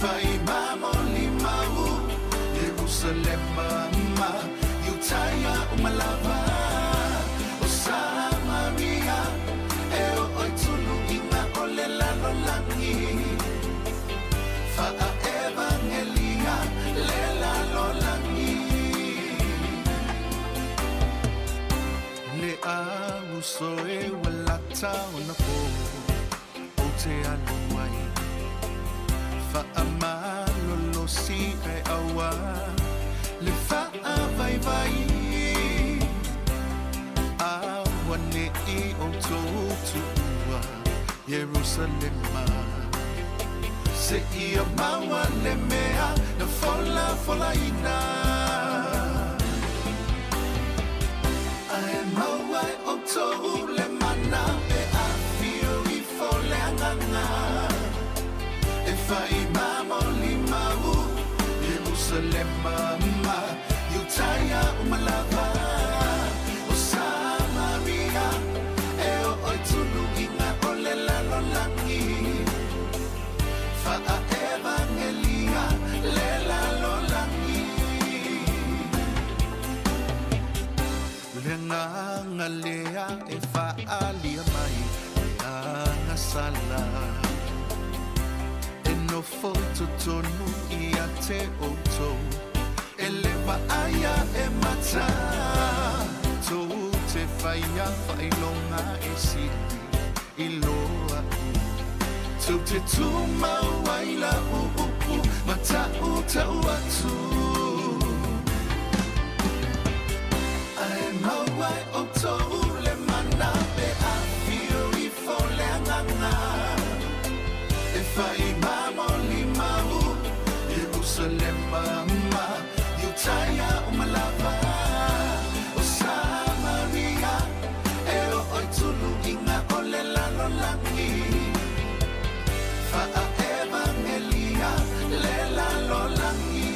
fai mamoli mau Ierusalema ma Iutaia uma lava O Samaria e oo i tuluiga o le lalolagi Faa-evangelia le lalolagi Le auso e ua lata ona po Ou te alu ai Faamalolosi ae aua Le faavaivai Auane'i outou tuua Ierusalema Seia maua le mea na folafolaina Ae maua e outou le mana pe afio ifo le Agaga E fai mamoli mau Ierusalema ma Iutaia uma lava O Samaria e oo i tuluiga o le lalolagi Faa-evangelia le lalolagi Le agaga lea e faaalia mai le agasala E nofo i totonu ia te outou E le vaaia e mata Tou te faia faailoga e sili i lo a'u Tou te tumau ai la'u upu ma ta'u atu Ae maua e outou le mana pe afio ifo le Agaga E fai mamoli mau Ierusalema ma Iutaia uma lava O Samaria e oo i tuluiga o le lalolagi Faa-evangelia le lalolagi.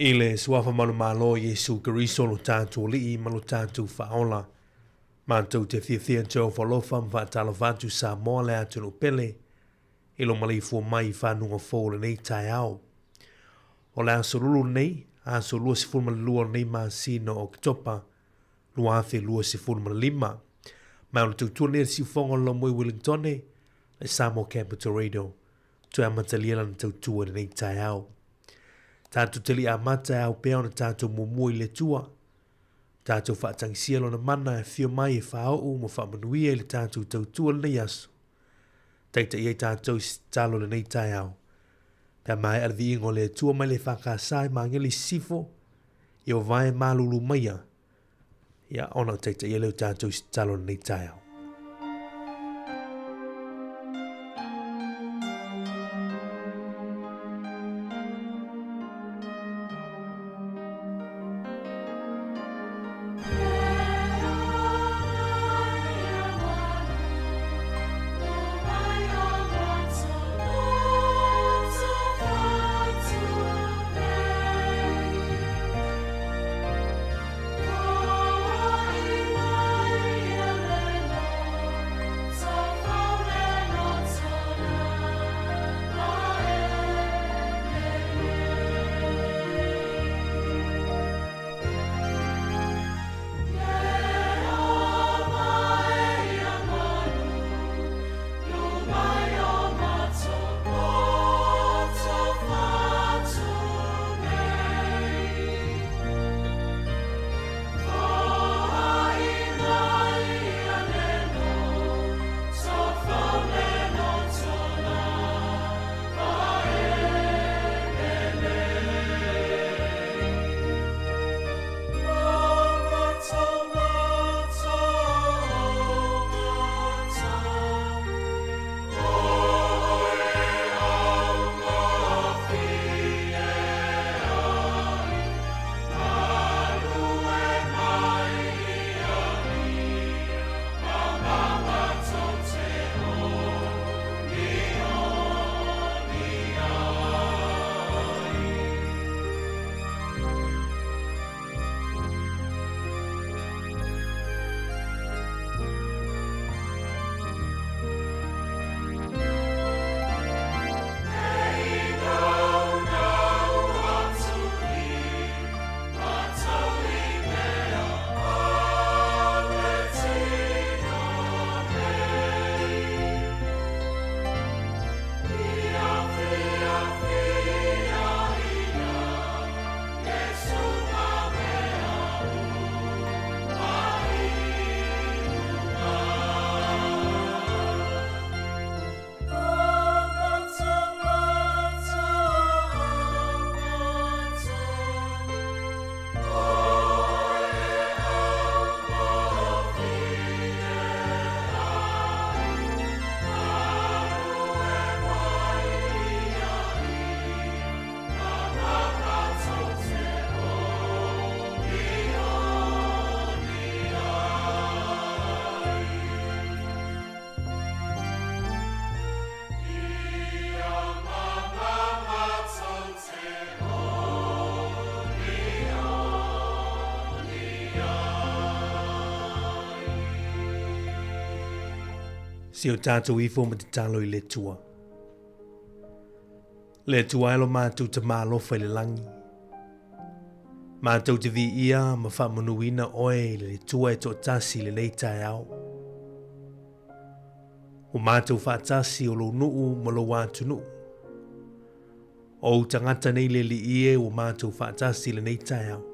I le Suafa Manumalo o Iesu Keriso lo tatou Alii ma lo tatou Faaola, matou te fiafia Jehovah alofa ma faatalofa atu Samoa le atunuu pele i lo maleifua mai i fanuga fou o lenei taeao. O le aso lulu lenei, aso 22 o lenei masina o Oketopa 2025. Mai o le tautua lenei a le Siufoga o le Lomoi Wellingtone, le Samoa Capital Radio. Toe amatalia lana tautua i lenei taeao. Tatou tali amata e ao pea ona tatou muamua i le Atua. Tatou faatagisia lona mana e afio mai e faaoo ma faamanuia i le tatou tautua lenei aso. Taitai ai tatou i se tatalo i lenei taeao. Pe a maea le viiga o le Atua mai le EFKS i Magele i Sisifo, ia o vae malulu maia. Ia, ona taitaia lea o tatou i se tatalo i lenei taeao. Si o tatou ifo ma tatalo i le Atua. Le Atua e lo matou Tama alofa i le lagi. Matou te viia ma faamanuina oe i le Atua e toatasi i lenei taeao. Ua matou faatasi o lou nuu ma lou atunuu. O ou tagata nei le Alii e ua matou faatasi i lenei taeao.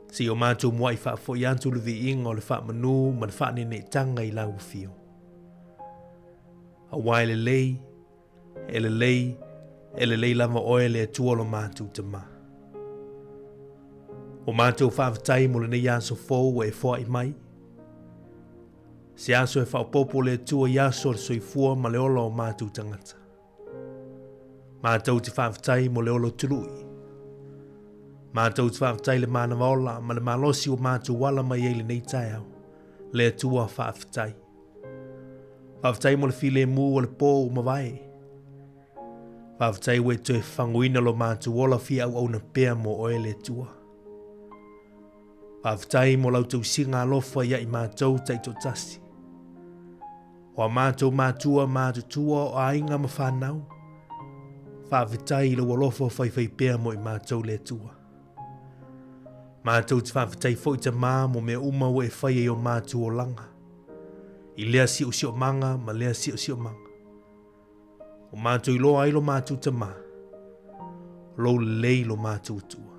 Se i o matou muai faafoi atu le viiga o le faamanu ma le faaneeneetaga i lau afio. Aua e lelei, e lelei, e lelei lava oe le Atua o lo matou Tama. Ua matou faafetai mo lenei aso fou ua e foai mai. Se aso e faaopoopo le Atua i aso o le soifua ma le ola o matou tagata. Mātou te faafetai mo le olo tului. Mātou te faafetai le manawa ola ma le malosi ua mātou ala mai ai lenei taeao. Le Atua faafetai. Faafetai mo le filemu o le pō ua mavae. Faafetai ua e toe fagoina lo mātou ola fia auauna pea mo oe le Atua. Faafetai mo lau tausiga alofa ia i mātou taitoatasi. O a mātou mātua mātutua o aiga ma whānau, faafetai i lou alofa whaiwhai pea mo i mātou le Atua. Mātou te faafetai foi Tamā mo mea uma ua e whai ai o mātou olanga, i lea siosiomaga ma lea siosiomaga. O mātou iloa ai lo mātou Tamā, lou lelei lo mātou Atua.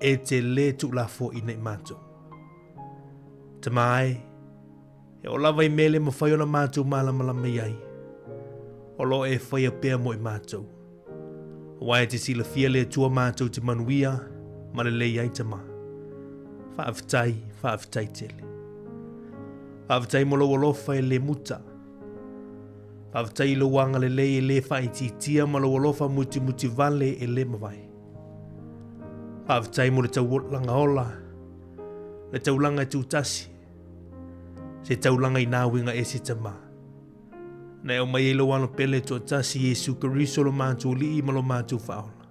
E te lē tuulafoaiina i matou. Tama e, e oo lava i mea le mawhai ona matou malamalama i ai, o lo o e whaia pea mo i matou. Aua e te silafia le Atua matou te manuia ma lelei ai Tama. Faafetai, faafetai tele. Faafetai mo lou alofa e le muta. Faafetai i lou agalelei e le faaitiitia ma lou alofa mutimuti vale e le mavae. Faafetai mo le taulaga ola, le taulaga e tutasi, se taulaga i nā uiga ese Tamā. Na e aumai ai lou alo pele toatasi Iesu Keriso lo mātou Alii ma lo mātou Faaola.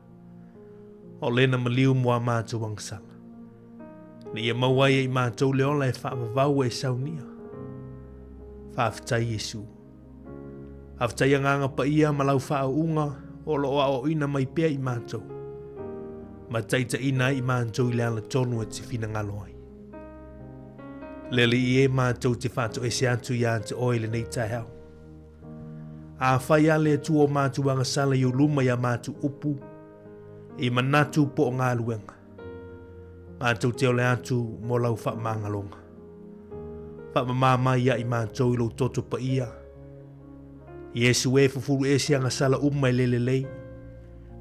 O le na maliu mo a mātou agasala. Na ia maua ai e i mātou le ola e faavavau e saunia. Faafetai Iesu. Faafetai Agaga Paia ma lau faauuga o lo o aoaoina mai pea i mātou. Ma taitaiina ai i mātou i le ala tonu e te finagalo ai. Le Alii e mātou te whaatoese atu iā te oe i lenei taeao. Afai a le Atua o mātou agasala i ou luma i a mātou upu, i manatu po o galuega. Mātou te ole atu mo lau whaamangaloga. Whaamamā mai ia i mātou i lou toto paia. Iesu e fufulu ese agasala uma e le lelei,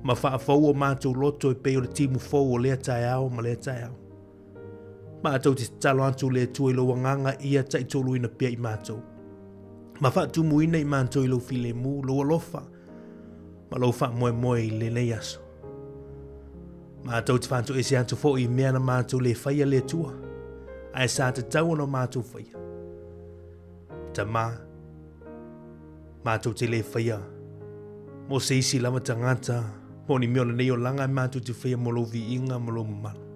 ma whaafou o mātou loto e pei o le timu fou o lea taeao ma lea taeao. Mātou te tatalo atu le Atua i lou agaga ia taitoluina pea i mātou. Ma faatumuina i mātou i lou filemu, lou alofa, ma lou faamoemoe i lenei aso. Mātou te whātoese atu foi i mea na mātou le whaia le Atua, ae sa tatau ona mātou whaia. Tamā, Mātou te le whaia mō se isi lava tangata, mō ni mea o lenei olaga e mātou te whaia mō lou viiga ma lou mamalu.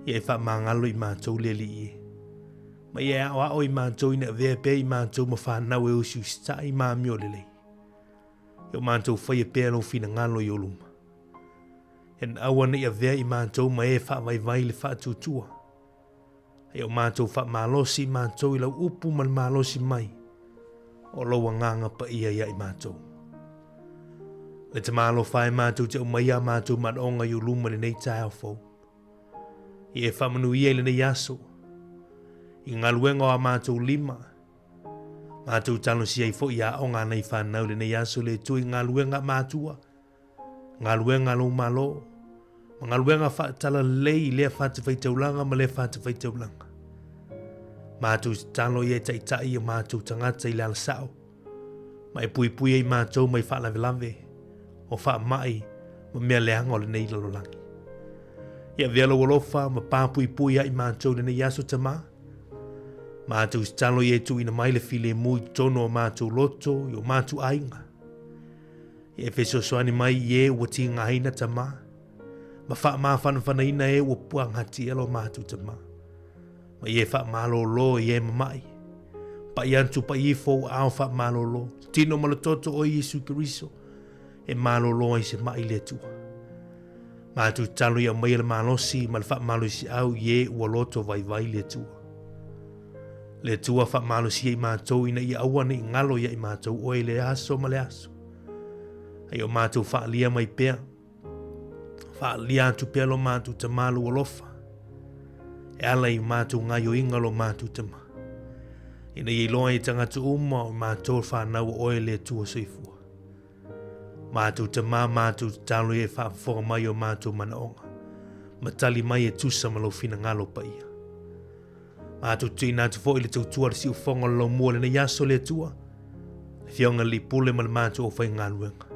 Ia e whaamāngalo i mātou le Alii e. Ma ia e aoao i mātou ina avea pea i mātou ma whānau e usiusitai ma amio lelei. Ia o mātou whaia pea lou finagalo i o luma. Ia na aua nei avea i mātou ma e whaavaivai le whaatuatua. Hei o mātou whaamalosi i mātou i lau upu ma le malosi mai o lou agaga paia ia i mātou. Le te malofa e mātou te aumai a mātou manaonga i o luma lenei taeao fou. I e whaamanuia i lenei aso, i galuega o a mātou lima, mātou talosi ai foi i aoga a nei whanau lenei aso le Atua i galuega a mātua, Galuega a lou Malo, ma galuega faatalalelei i lea fatafaitaulaga ma lea fatafaitaulaga. Mātou tatalo ia e taitai o mātou tagata i le ala sao, ma e puipui ai mātou mai faalavelave, o faamai, ma mea leaga o lenei lalolagi. Ia avea lou alofa ma pāpuipui ai mātou i lenei aso Tamā. Mātou tatalo ia e tuuina mai le filemu i totonu o mātou loto i o mātou aiga. E fesoasoani mai i e ua tīgaina Tamā, ma whaamāwhanawhanaina e ua puangatia lo mātou Tamā. Ma i e whaamalōlō i e mama'i. Pa'i atu pa'i ifo ua ao whaamalōlō. Tino ma le toto o Iesu Keriso e malōlō ai se ma'i le Atua. Mātou tatalo ia aumaia le malosi ma le faamalosiau i e ua loto vaivai le Atua. Le Atua faamalosia i mātou ina ia aua ne i ngalo ia i mātou oe i le aso ma le aso. Hei o mātou whaalia mai pea, whaalia atu pea lo mātou tamā lou alofa, e ala i mātou ngaioinga lo mātou tamā. Ina ia iloa i tangata uma o mātou whānau o oe le Atua soifua. Mātou tamā, mātou tatalo ia e whaafofoga mai o mātou manaonga. Ma tali mai e tusa ma lou finagalo paia. Mātou tuina atu foi le tautua le siufoga o le laumua lenei aso le Atua, le fioga le pule ma le mātou o faigaluega.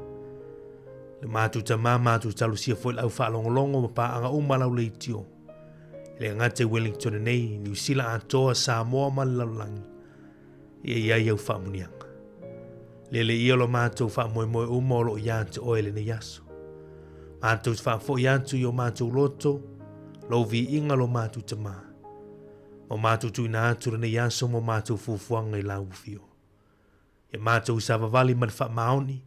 Le mātou tamā, mātou talosia foi le au whaalongolongo ma pāanga uma lau leitio. E le gata i Wellington nei, Niu Sila atoa, Samoa ma le lalolagi. Ia i ai au faamuniaga. Lele ia lo mātou faamoemoe uma o loo iā te oe lenei aso. Mātou te faafoi atu i o mātou loto, lou viiga lo mātou tamā. Ma mātou tuina atu lenei aso mo mātou fuafuaga i lau afio. Ia mātou savavali ma le faamaoni,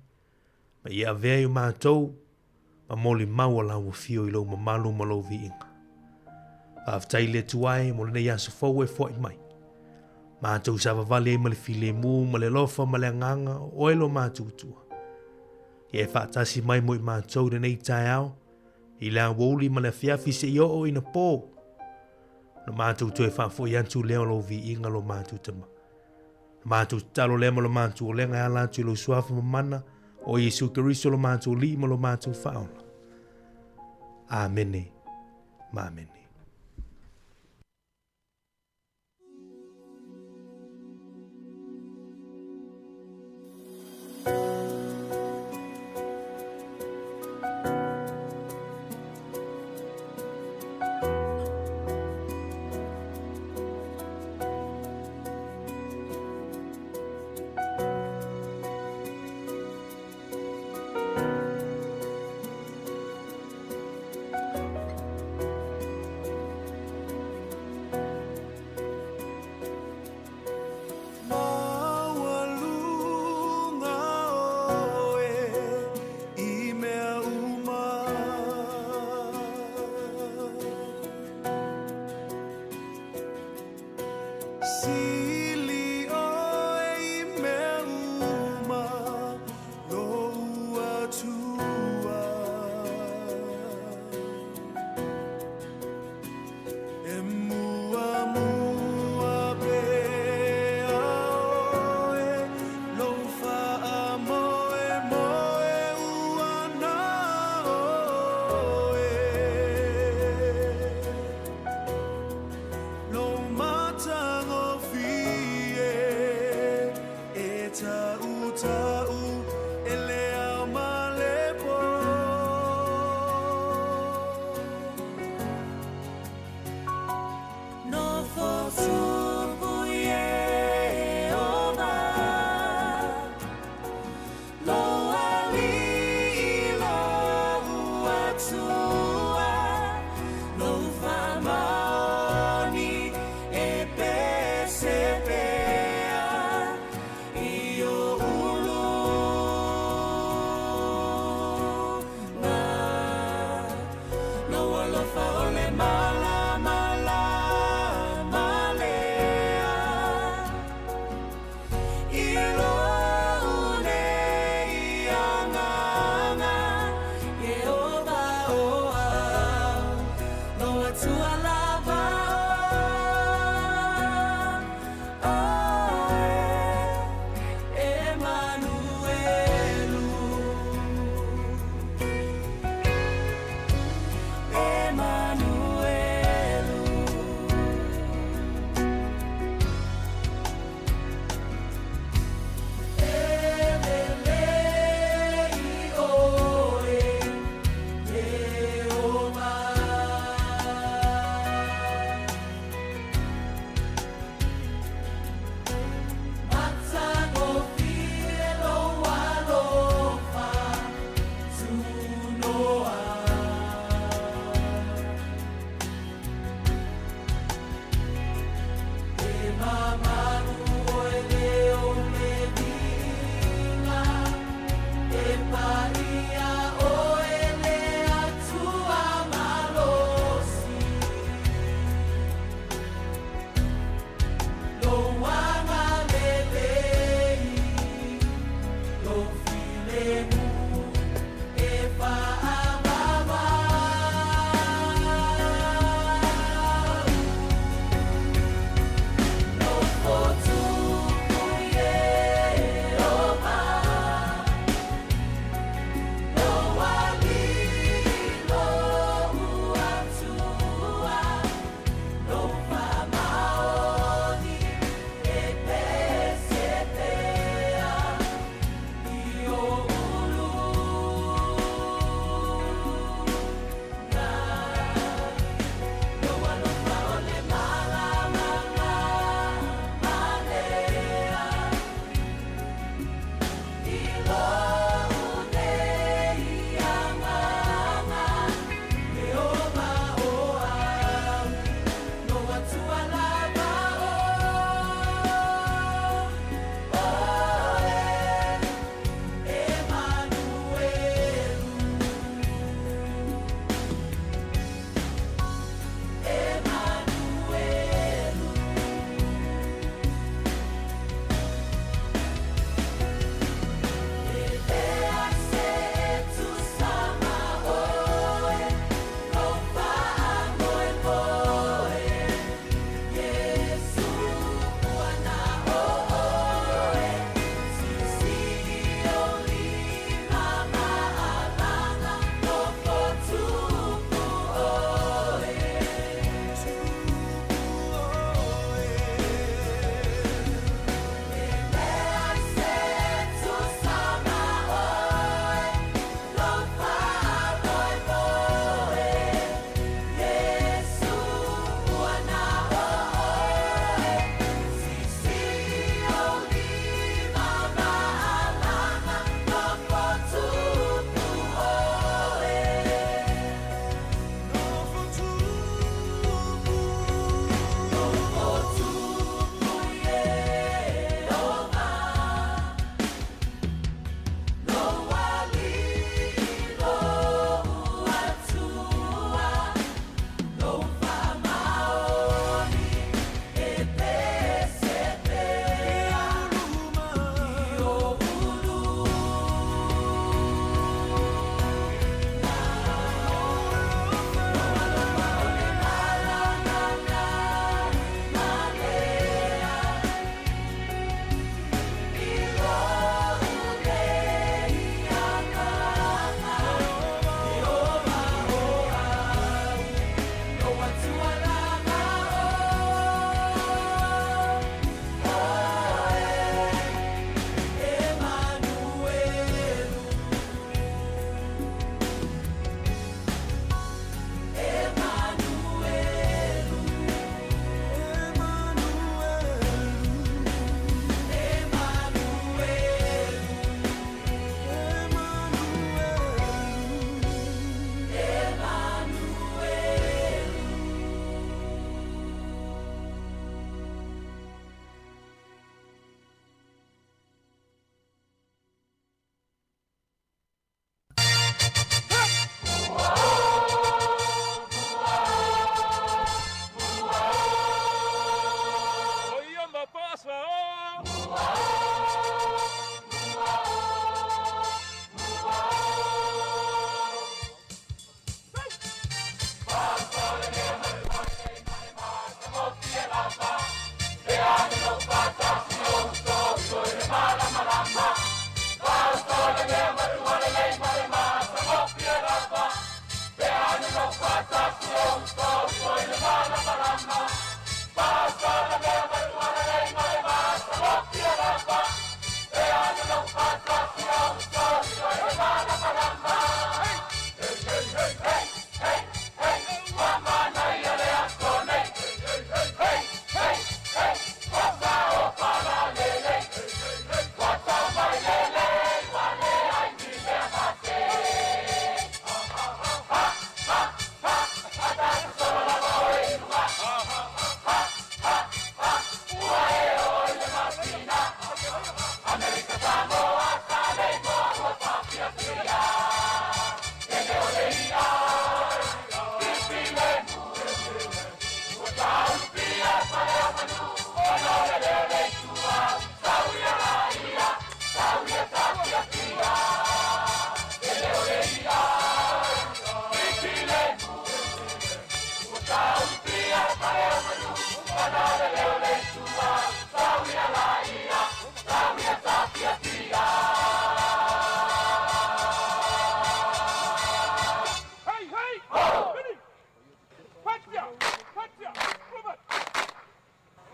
ma ia avea i o mātou ma molimau o lau afio i lou mamalu ma lou viiga. Faafetai le Atua e mo lenei aso fou e foai mai. Mātou savavali ai ma le filemu ma le alofa ma le agaga o oe lo mātou Atua. Ia e faatasi mai mo i mātou i lenei taeao, i le aoauli ma le afiafi seia oo ina pō. No mātou toe faafoi atu lea o lou viiga lo mātou Tama. Mātou tatalo lea ma lo mātou olega e ala atu i lou suafa mamana o Iesu Keriso lo mātou Alii ma lo mātou Faaola. Amene ma amene.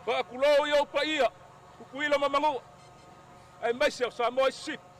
Faatulou i ou paia, Tutuila ma Manua, aemaise o Samoa i Sisifo.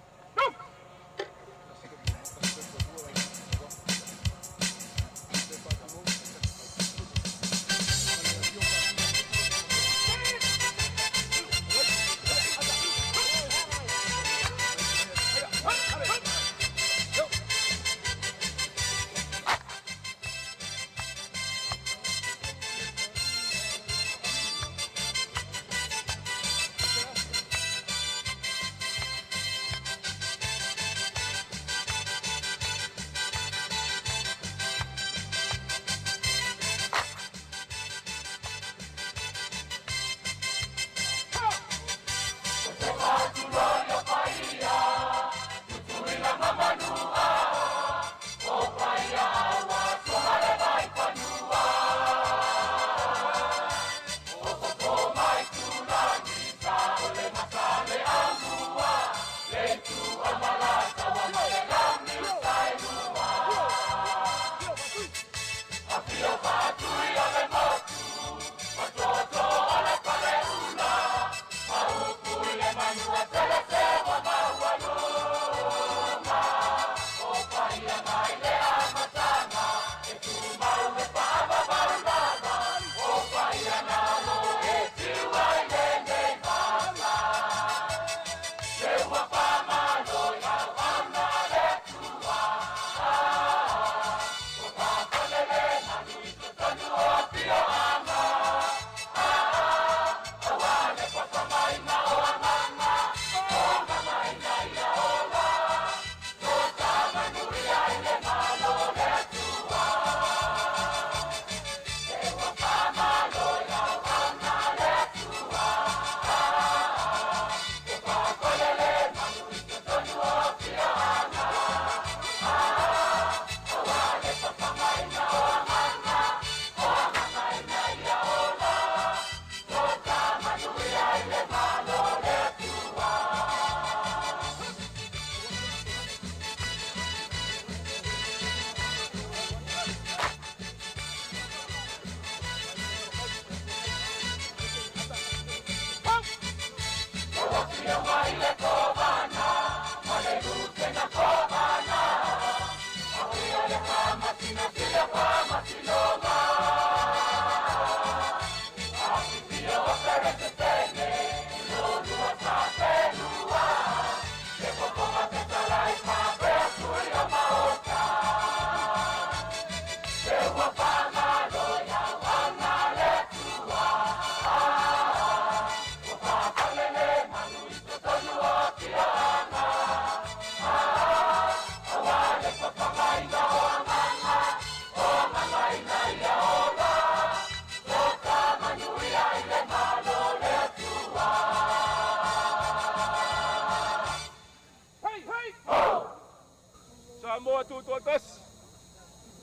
Samoa Tutoatasi,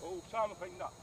o sa ma faigata.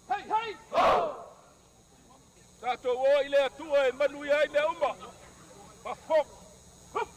Hei, hei! Tatou o i le Atua e manuia ai mea uma. Faafofoga. Hup!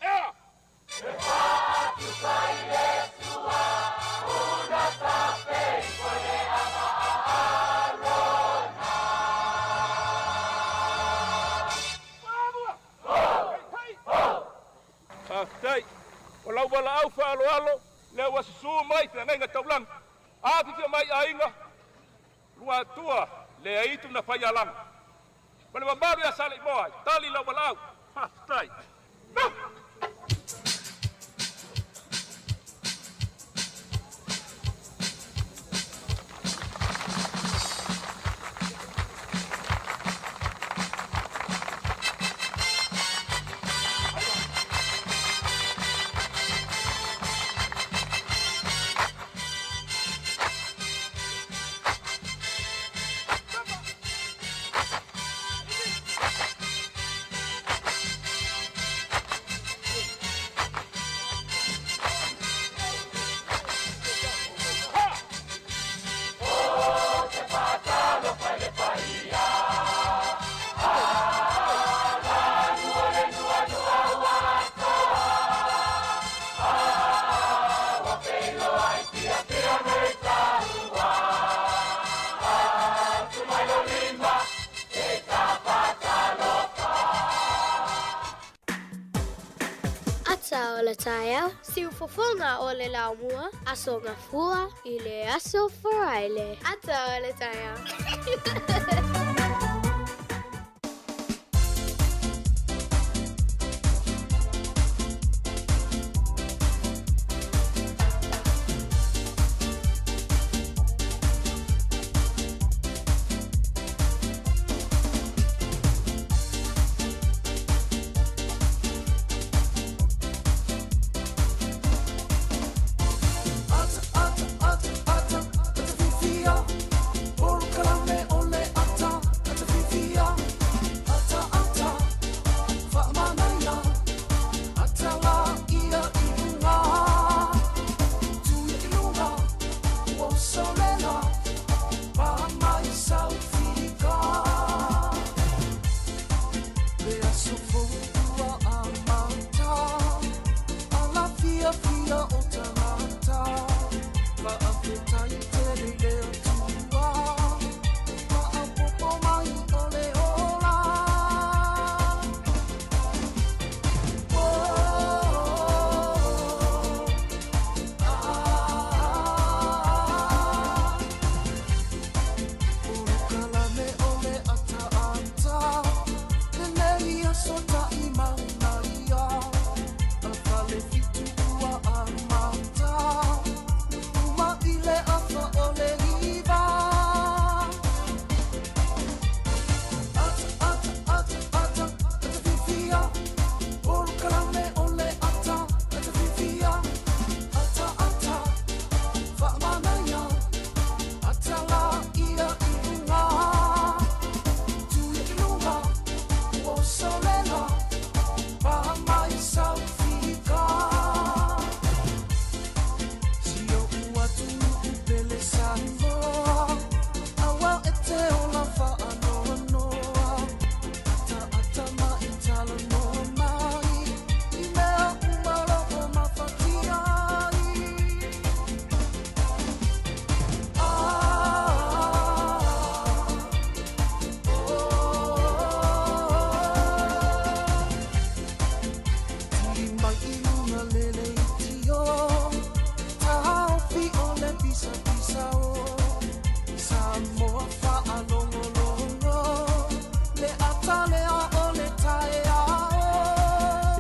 Ea! Faafetai. O lau valaau faaaloalo lea ua susu mai feagaiga taulagi. Afifio mai aiga, Luatua le aitu na faialaga. Ma le mamalu ia Saleimoa, tali lau valaau. Faafetai. Ata o le taeao, siufofoga o le laumua, Aso Gafua i le Aso Faraile. Ata o le taeao.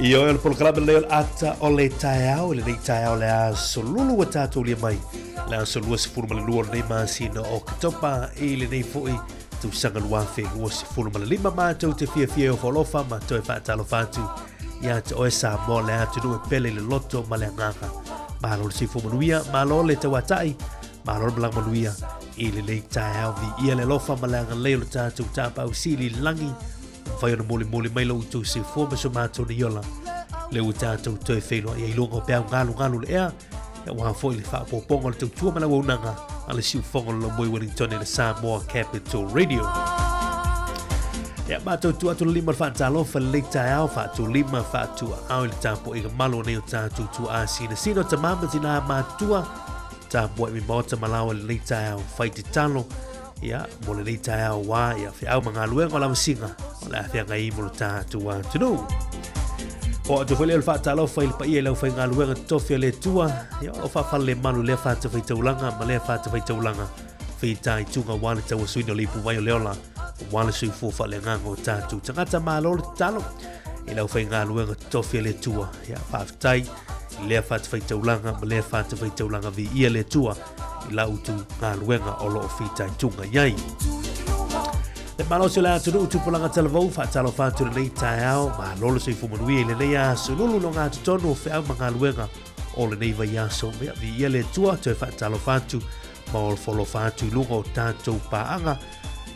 Ioe, o le polokalame lenei o le ata o le taeao i lenei taeao o le aso Lulu ua tatou lia mai le aso 22 o lenei masina o Oketopa i lenei foi tausaga 2025. Matou te fiafia e ofo alofa ma toe faatalofa atu ia te oe Samoa, le atunuu e pele i le loto ma le agaga. Malo le soifua manuia, malo le tauatai, malo le malaga manuia i lenei taeao. Viia le alofa ma le agalelei o le tatou Tapaau Sili i le lagi, mafai ona molimoli mai lo outou soifua ma so matou nei ola lea ua tatou toe feiloai ai i luga o peau galugalu o le ea, aua foi le faaopoopoga o le tautua ma le auaunaga a le siufofoga o le Laumoi Wellington i le Samoa Capital Radio. Ia, matou tu atu le lima o le faatalofa i lenei taeao, faatulima, faatuaao i le tapuaiga malu o nei o tatou tuaa sinasina o tamā ma tinā matutua, tapuai mai maota ma laoa i lenei taeao, fai tatalo, ia, mo lenei taeao wā, ia, feau ma galuega o lavasiga, o le a feagai mo lo tatou atunuu. O atu foi lea o le faatalofa i le paia i le aufaigaluega totofi a le Atua, ia, o lo o faafalelemalu i lea fatafaitaulaga ma lea fatafaitaulaga, fitaituga aua le tauasuina o le ipuvai o le ola, aua le soifua faaleagaga o tatou tagata. Malo le tatalo i le aufaigaluega totofi a le Atua. Ia, faafetai i lea fatafaitaulaga ma lea fatafaitaulaga, viia le Atua i la outou galuega o lo o fitaituga i ai. Le malosi o le atunuu tupulaga talavou, faatalofa atu i lenei taeao, malo le soifua manuia i lenei aso lulu no ngā totonu o feau ma galuega o lenei vaiaso. Mea, viia le Atua, toe faatalofa atu ma olofolofa atu i luga o tatou paaga,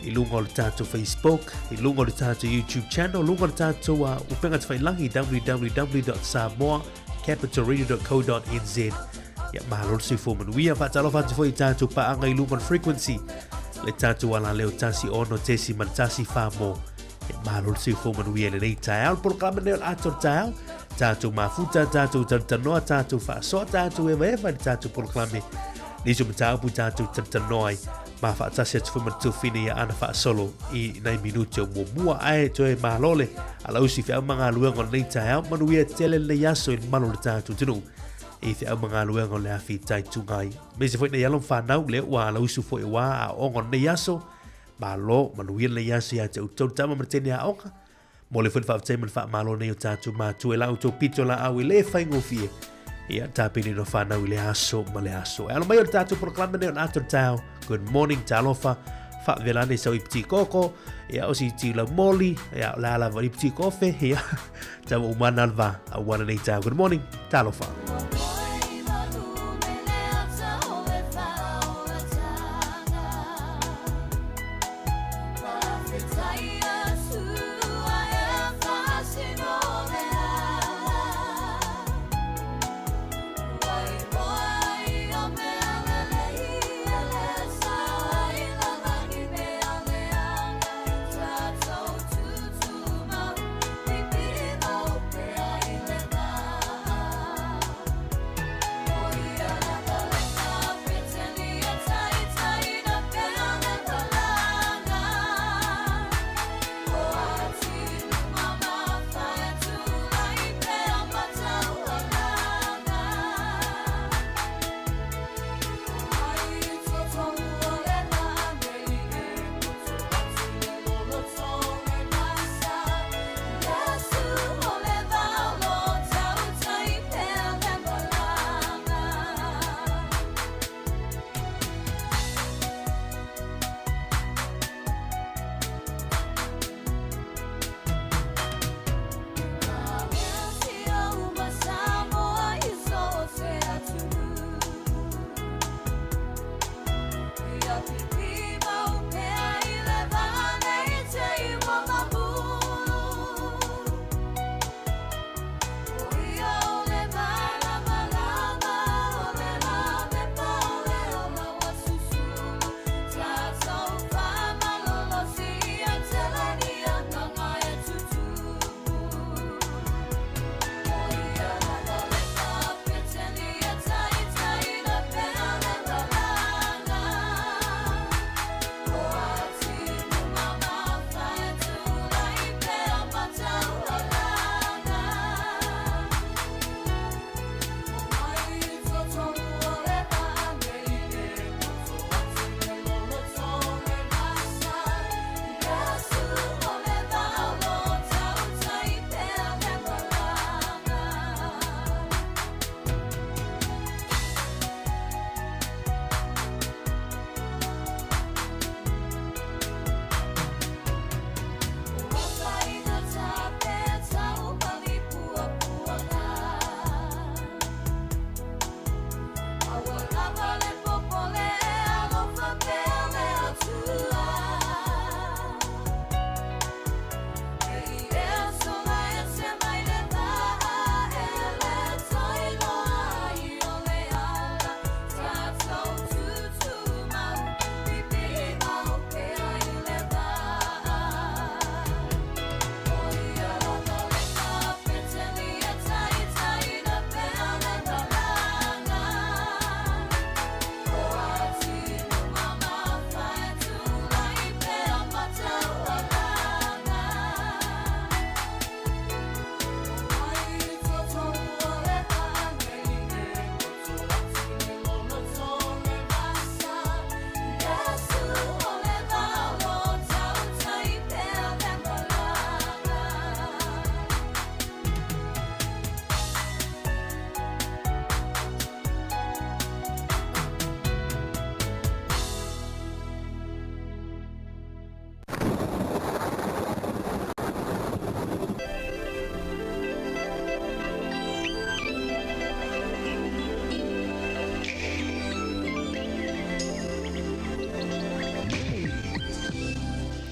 i luga o le tatou Facebook, i luga o le tatou YouTube channel, luga o le tatou upega tafailangi www.samoacapitalradio.co.nz. Ia, malo le soifua manuia. Faatalofa atu foi i tatou paaga i luga o le frequency, le tatou alaleo 16.1 whāmō. Ia, malo le soifua manuia i lenei taeao. Le polokalame lenei o le ata o le taeao, tatou mafuta, tatou talanoa, tatou faasoa, tatou evaeva i le tatou polokalame. Nisi o mataupu tatou talanoa ai, ma faatasi atu foi ma le tuafine ia ana faasolo i nai minute o muamua. Ae toe malo le alausi feau ma galuega o lenei taeao. Manuia tele lenei aso i le mamalu o le tatou atunuu i feau ma galuega o le afi taituga ai. Aemaise foi nei alo ma fanau lea ua alausu foi aua aoaoga o lenei aso. Malo, manuia lenei aso ia te outou le tama ma le teine aoga. Mo le foi le faafetai ma le faamalo nei o tatou matua i la outou pito laau e le faigofie. Ia, tapenina o fanau i le aso ma le aso. E alo mai o le tatou polokalame nei o le ata o le taeao. Good morning, talofa. Faavela ane sau ipiti koko, ia, o si tiu lau moli, ia, o le a lava ipiti kofe, ia, tau umana le va, aua lenei taeao. Good morning, talofa.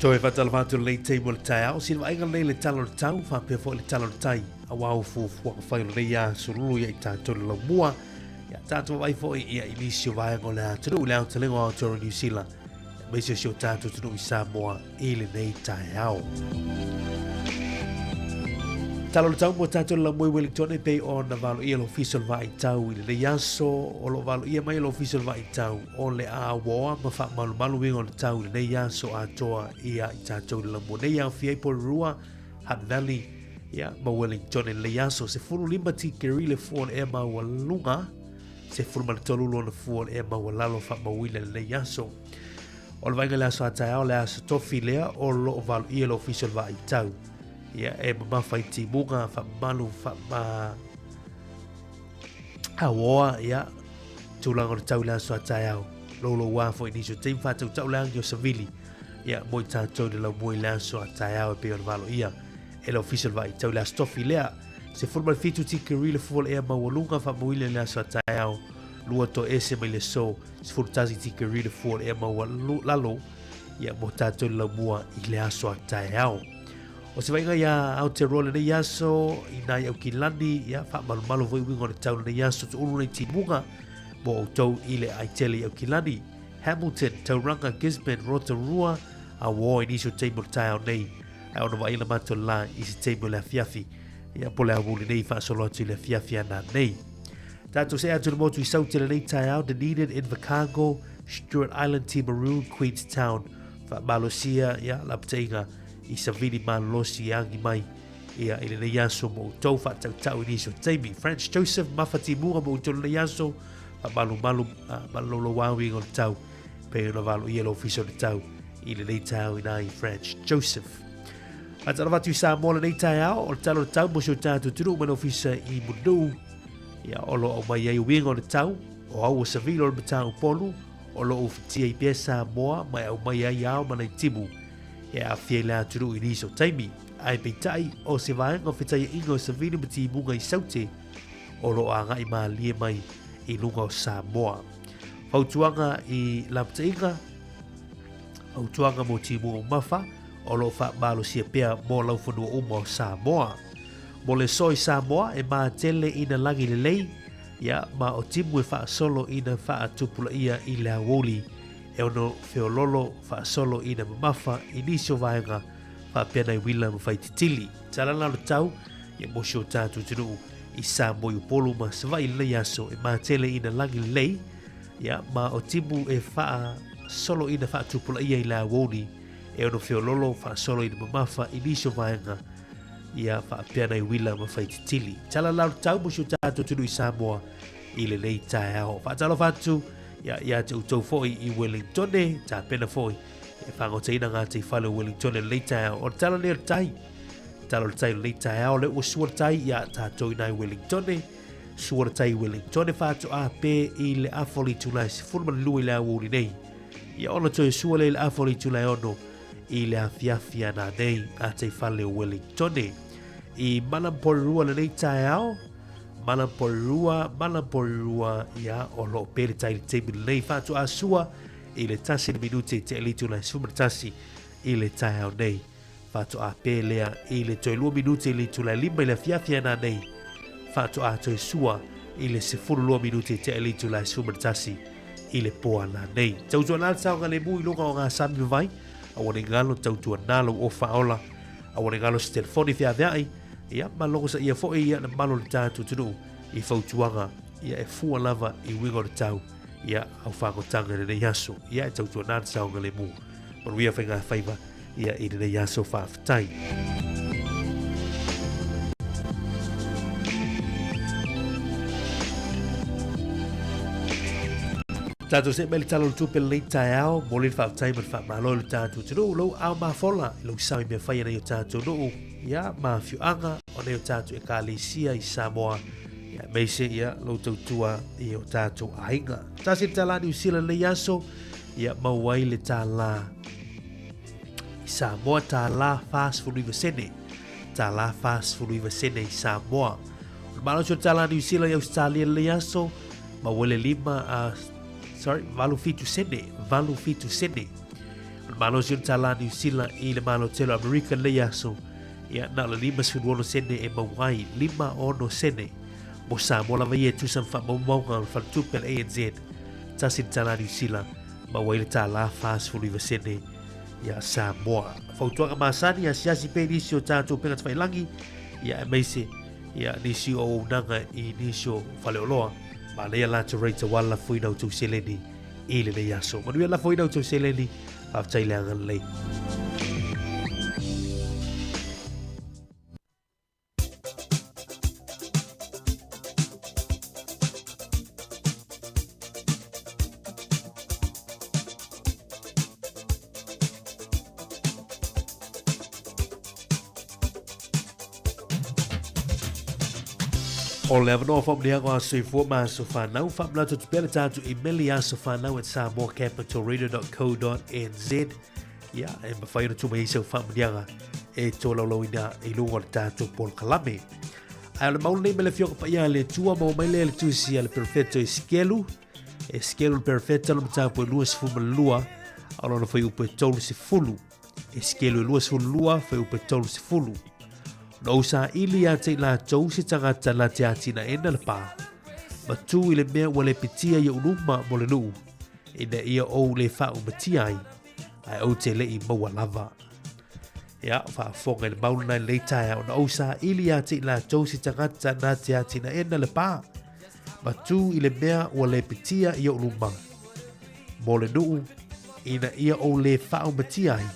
Toe faatalofa atu lenei taimi o le taeao, sina vaaiga lenei i le tala o le tau, faapea foi le tala o le tai, aua o fuafuaga fai o lenei aso lulu ia i tatou le laumua. Ia tatou vaai foi ia i nisi o vaega o le atunuu i le aotelega o Aotearoa Niu Sila, aemaise o si o tatou atunuu i Samoa i lenei taeao. Tala o le tau mo tatou le laumua i Wellington e pei ona valoia le Ofisa o le Vaai Tau i lenei aso, o lo o valoia mai e le Ofisa o le Vaai Tau o le a auoa ma faamalumalu uiga o le tau i lenei aso atoa ia i tatou le laumua nei aofia ai Porirua, Hutt Valley, ia, ma Wellington i lenei aso. 15 tikeri le fua o le ea maualuga, 13 lona fua o le ea maualalo faamauina i lenei aso. O le vaaiga i le aso a taeao, le aso tofi lea o lo o valoia le Ofisa o le Vaai Tau. Ia, e mamafa i timuga, faamamalu, faama... auoa, ia, tulaga o le tau i le aso a taeao. Louloua foi nisi o taimi faatautau le agi o savili. Ia, mo i tatou le laumua i le aso a taeao e pei ona valoia e le Ofisa o le Vaai Tau i le aso tofi lea. 17 tikeri le fua o le ea maualuga faamauina i le aso a taeao. 2 toese mai le aso 11 tikeri le fua o le ea maualalo ia mo tatou le laumua i le aso a taeao. O se vaiga ia Aotearoa lenei aso i nai Aukilani, ia faamalumalu foi uiga o le tau lenei aso tuulu nei timuga mo outou i le aitele i Aukilani. Hamilton, Tauranga, Gisborne, Rotorua, a uo i nisi o taimi o le taeao nei, ae ona vaai la matou la i se taimi o le afiafi, ia po le aoauli nei faasolo atu i le afiafi ana nei. Tātou se atu le motu i Saute lenei taeao, Dunedin, Invercargill, Stewart Island, Timaru, Queenstown, faamalosia ia lapataiga i savili malolosi e agi mai ia i lenei aso mo outou faatautau i nisi o taimi. Franz Joseph Mafa Timuga mo outou lenei aso, faamalumalu malololouau i o le tau, pei ona valo ia le ofisa o le tau i lenei taeao ina i Franz Joseph. Faatalofa atu i Samoa lenei taeao, o le tala o le tau mo si o tatou atunuu mai le ofisa i Mulinuu. Ia, o lo o aumai ai uiga o le tau, o au o Savilo o le Matau-Upolu, o lo o ufitia i pea Samoa ma e aumai ai ao ma nai timu e aafia i le atunuu i nisi o taimi. Ae peitai, o se vaega o fetaiaiga o Savili ma Timuga i Saute, o lo o agai malie mai i luga o Samoa. Fautuaga i lapataiga, fautuaga mo Timuga Umafa, o lo o faamalosia pea mo laufanua uma o Samoa. Mo le so i Samoa, e matele ina lagi lelei, ia, ma o timu e faasolo ina faatupulaia i le aoauli, e ono feololo faasolo ina mamafa i nisi o vaega faapea nai uila ma faititili. Tala lalo tau, ia mo si o tatou atunuu i Samoa i Upolu ma Savaii i lenei aso e matele ina lagi lelei, ia, ma o timu e faasolo ina faatupulaia i le aoauli, e ono feololo faasolo ina mamafa i nisi o vaega ia faapea nai uila ma faititili. Tala lau tau mo si o tatou atunuu i Samoa i lenei taeao. Faatalofa atu ia, ia te outou foi i Wellingtone, tapena foi e faagotaina ngā teifale o Wellingtone lenei taeao. O le tala nei o le tai, tala o le tai o lenei taeao, le ua sua le tai ia tātou i nai Wellingtone, sua le tai i Wellingtone whātoa pē i le afoli tūlai 12 i le aoauli nei. Ia ona toe sua le i le afoli tūlai ono i le afiafi ana nei a te whale o Wellingtone. I Manamporua lenei taeao, Manamporua, Manamporua, ia o loo pē le tai le taimi lenei whātua sua i le tasi le minute i te elitu lai 11 i le taeao nei. Faatoa pē lea i le toe lua minute i le itula e lima i le afiafi ana nei. Faatoa toe sua i le 12 minute i te le itula e 11 i le po ana nei. Tautuana le saogalemu i luga o ngā sami ma vai, aua ne i galo tautuana lou ofa ola, aua ne i galo se telefoni feaveai, ia ma logosaia foi ia na malo le tatou atunuu i fautuaga ia e fua lava i uiga o le tau ia au faagotaga i lenei aso. Ia e tautuana le saogalemu. Manuia faigafaiva ia i lenei aso faafetai. Tātou se mai le tala o le tupe lenei taeao, mo le faafetai ma le faamalo i le tātou atunuu, lou ao mafola i lou sao i mea fai ana i o tātou nuu, ia, ma afioaga o nei o tātou ekalesia i Samoa, ia, aemaise ia lou tautua i o tātou aiga. Tasi le tala Niu Sila lenei aso, ia mau ai le tālā i Samoa, tālā 49 sene. Tālā 49 sene i Samoa. O le malosi o le tālā Niu Sila i Ausetalia lenei aso, mau ai le lima, sorry, 87 sene, 87 sene. O le malosi o le tālā Niu Sila i le Malo Tele o Amerika i lenei aso, ia, na o le 56 sene e maua ai, 56 sene. Mo Samoa lava ia e tusa ma faamaumauga o le faletupe a le ANZ, tasi le tālā Niu Sila, maua ai le tālā 49 sene ia Samoa. Fautuaga masani, asiasi pea i nisi o tātou upega tafailangi, ia aemaise ia nisi o auaunaga i nisi o faleoloa. Manaia latou rate aua le lafoina o tou seleni i lenei aso. Manuia le lafoina o tou seleni, faafetai le agalelei. O le avanoa faamanuiaga o Aso Soifua ma Aso Fanau, faamanatu atu pea le tatou email i asofanau@samoacapitalradio.co.nz. Ia, e mafai ona tuu mai ai sau faamanuiaga e tolaulauina i luga o le tatou polokalame. Ae o le mau lenei ma le Afioga Paia a le Atua, maua mai lea i le tusi a le Perofeto Esekielu, Esekielu le Perofeta, le mataupu e 22, o lona fuaiupu e 30. Esekielu e 22, fuaiupu e 30. Na ou saili ia te i latou se tagata na te atinaena le pā, ma tū i le mea ua lepetia i ou luma mo le nuu, ina ia ou le faaumatia ai, ae ou te le i maua lava. Ia, faafofoga i le mau lena i lenei taeao, na ou saili ia te i latou se tagata na te atinaena le pā, ma tū i le mea ua lepetia i ou luma, mo le nuu, ina ia ou le faaumatia ai,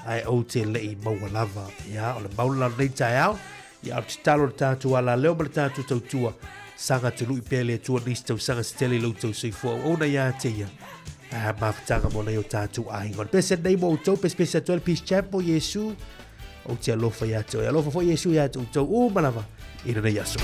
ae ou te le i maua lava. Ia, o le mau lena o lenei taeao, ia, o le tatalo i le tatou alaleo ma le tatou tautua, saga tului pea le Atua nisi tausaga se tele i lo outou soifua auauna ia te ia. A mafutaga mo nai o tatou aiga. O le pese lenei mo outou, pesepese atu ai le Peace Chapel, Iesu, ou te alofa ia te oe. Alofa foi Iesu ia te outou uma lava i lenei aso.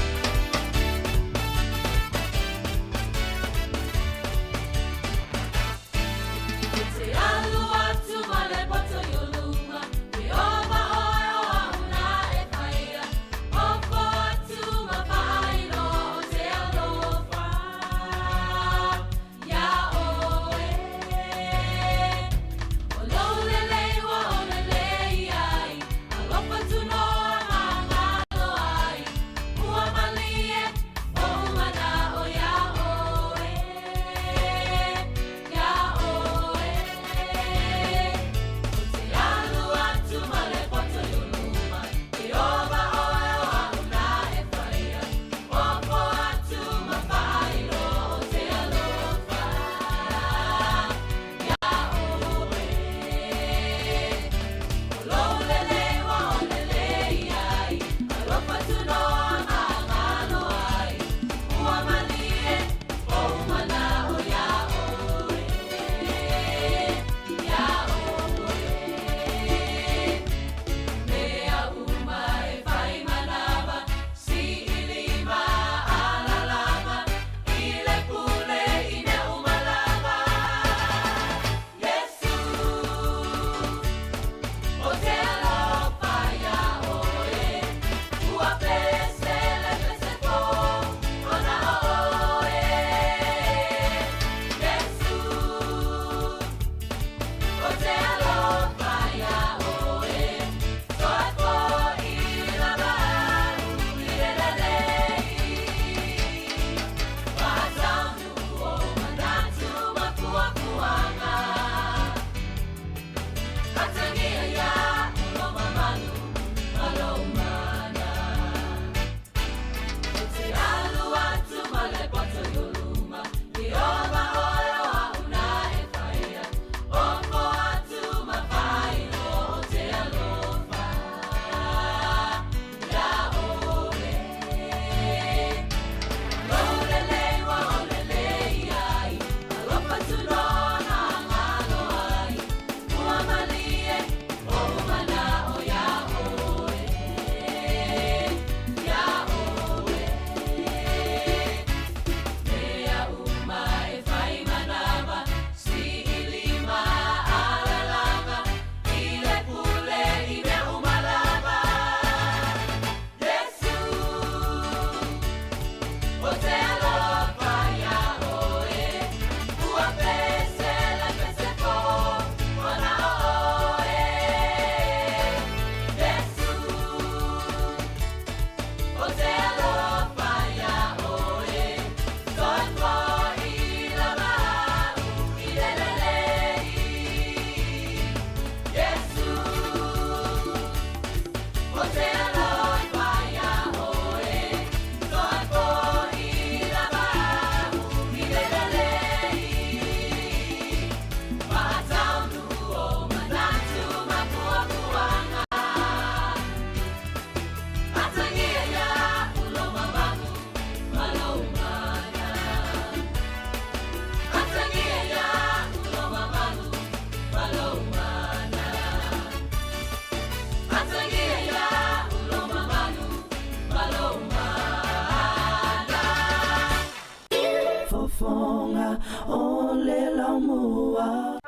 le laumua.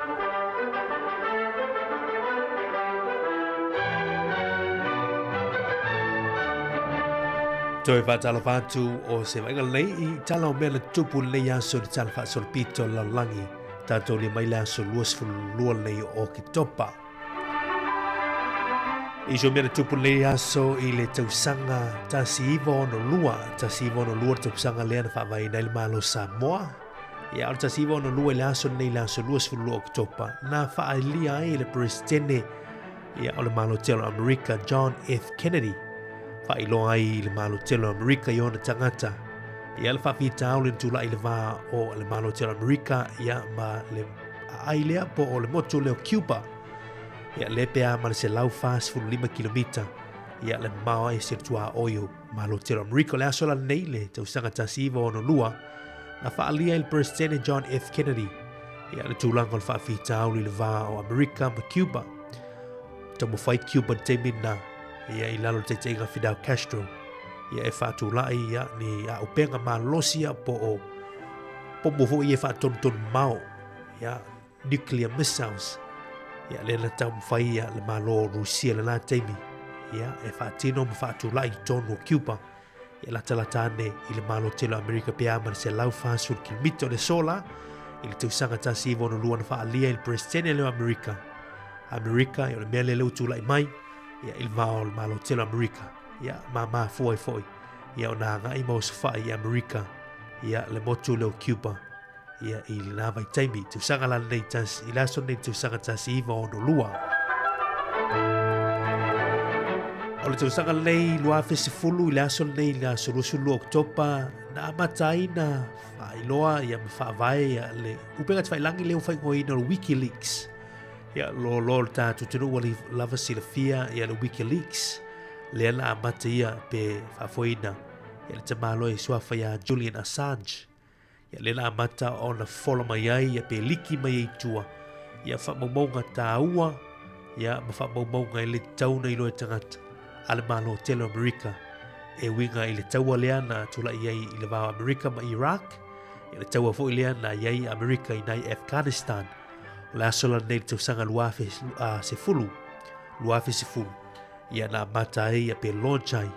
Toe faatalofa atu o se vaaiga lelei i tala o mea na tupu lenei aso i le tala faasolopito o le lalolagi tatou lia mai le aso 22 lenei o Oketopa. I so mea na tupu lenei aso i le tausaga 1962, 1962 le tausaga lea na faavaeina ai le Malo o Samoa. Ia, o le 1962 i le aso lenei, le aso 22 Oketopa, na faaalia ai le Peresetene ia, o le Malo Tele o Amerika, John F. Kennedy, faailoa ai i le Malo Tele o Amerika i ona tagata. Ia, le faafitauli na tulai i le va o le Malo Tele o Amerika ia, ma le aai lea po o le motu lea o Cuba. Ia, le pe a ma le 145 kilomita ia, le mamao ai se tuaoi o Malo Tele o Amerika. O le aso la lenei, le tausaga 1962, na faaalia ai le Peresetene John F. Kennedy ia, le tulaga o le faafitauli i le va o Amerika ma Cuba. Taumafai Cuba i le taimi lena ia, i lalo o le taitaiga Fidel Castro ia, e faatulai ia, ni auupega malolosi ia, po o pomo foi ia e faatonutonu mamao ia, nuclear missiles ia, lea na taumafai ia, le Malo o Rusia lena taimi ia, e faatino ma faatulai i totonu o Cuba ia latalata ane i le Malo Tele o Amerika pe a ma le 140 kilomita o le sola i le tausaga 1962 na faaalia i le Peresetene lea o Amerika. Amerika, ia o le mea lea lea ua tulai mai ia, i le va o le Malo Tele o Amerika. Ia, ma mafua ai foi ia ona agai ma osofai i Amerika ia, le motu lea o Cuba ia, i lena vaitaimi. Tausaga la lenei i le aso lenei tausaga 1962. O le tausaga lenei 2010 i le aso lenei i le aso 22 Oketopa na amata ai na faailoa ia ma faavae ia le upega tafailangi lea ua faaigoaina o le WikiLeaks. Ia lo lo le tatou atunuu ua lava silafia ia le WikiLeaks lea na amata ia pe faafoeina ia le tamaloa i suafa ia Julian Assange. Ia lea na amata ona fola mai ai ia pe liki mai ai i tua ia faamaumauga tāua ia ma faamaumauga e le tatau ona iloa e tagata a le Malo tele o Amerika e uiga i le taua lea na tulai ai i le va o Amerika ma Iraq, ia le taua foi lea na i ai Amerika i nai Afghanistan. O le aso la lenei i le tausaga 2010, 2010, ia na amata ai ia pe launch ai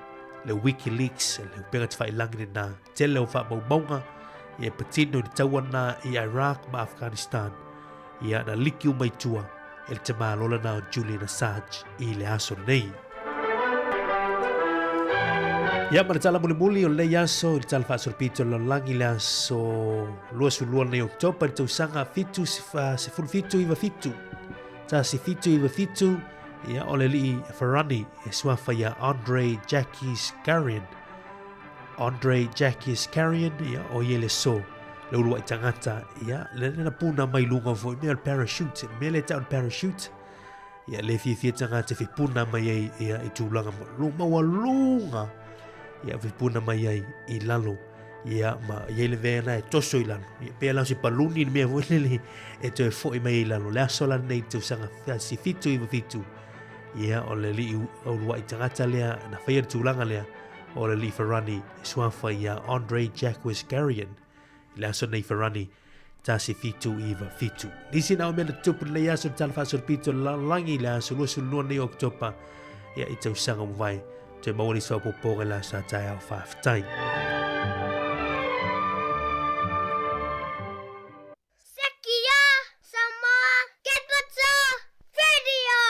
le WikiLeaks, le upega tafailangi lena tele o faamaumauga ia e patino i le taua lena i Iraq ma Afghanistan. Ia na liki uma i tua e le tamaloa lena o Julian Assange i le aso lenei. Ia ma le tala mulimuli o lenei aso i le tala faasolopito o le lalolagi i le aso 22 lenei o Oketopa i le tausaga 1797. 1797, ia o le alii Farani e suafa ia Andre Jacques Garion. Andre Jacques Carrion, ia, o ia le so, le uluai tagata, ia, le na puna mai luga foi, mea o le parachute, le mea le tau le parachute, ia, le fiafia tagata fe puna mai ai, ia, i tulaga maualuga, ia, fe puna mai ai i lalo, ia, ma i ai le vea na e toso i lalo, ia, pea lau se paluni le mea foi lele, e toe foi mai i lalo, le aso la nei tausaga 1797, ia, o le alii uluai tagata lea, na faia le tulaga lea, o le alii Farani e suafa ia Andre Jacques Garion i le aso nei Farani 1797. Nisi na o mea na tupu lenei aso le tala faasolopito le lalolagi i le aso 22 nei o Oketopa ia i tausaga ua mavae. Toe maua nisi faaopoopoga i le aso a taeao. Faafetai. Sekia Samoa Capital Radio!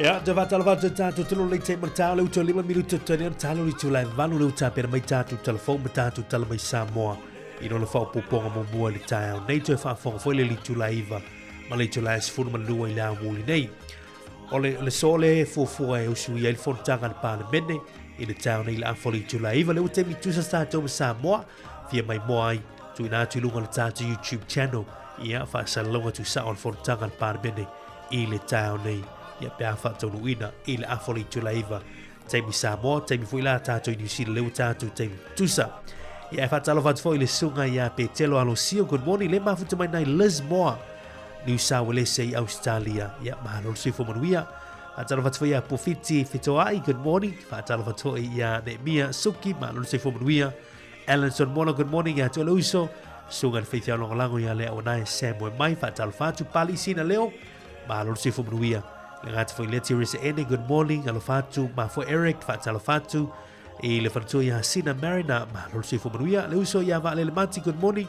Ia, te whātalo whātalo tātou te lolei te mana tāle uto lima minuta tane ana tālo i tūlai valu le uta pera mai tātou telefon ma tātou tala mai Samoa. I nona faaopoopoga muamua i le taeao nei, toe faafofoga foi le itula 9 ma le itula 12 i le aoauli nei. O le, le sole e fuafua e usuia ai le fonotaga a le Palemene i le taeao nei i le afa o le itula 9, lea ua taimi tusa sa tatou ma Samoa, fia maimoa ai, tuuina atu i luga o le tatou YouTube channel, ia faasalalauga tuusao o le fonotaga a le Palemene i le taeao nei, ia pe a faataunuuina i le afa o le itula 9 taimi Samoa, taimi foi la tatou i New Zealand, lea ua tatou taimi tusa. Ia e faatalofa atu foi i le susuga ia Petelo Alosio, good morning, le mafuta mai nai Lismore, New South Wales i Australia. Ia, malo le soifua manuia. Faatalofa atu foi ia Pofiti Fetoai, good morning. Faatalofa atu foi ia Neemia Suki, malo le soifua manuia. Alan Solomona, good morning ia te oe le uso. Susuga i le Faithiao Lagolago ia Lea Onae Samuel Mai, faatalofa atu. Pali Sina Leo, malo le soifua manuia. Le gata foi lea Teresa Ene, good morning. Alofa atu Mafua Eric, faatalofa atu. I le faletua ia Sina Marina, malo le soifua manuia. Le uso ia Vaalele Mati, good morning.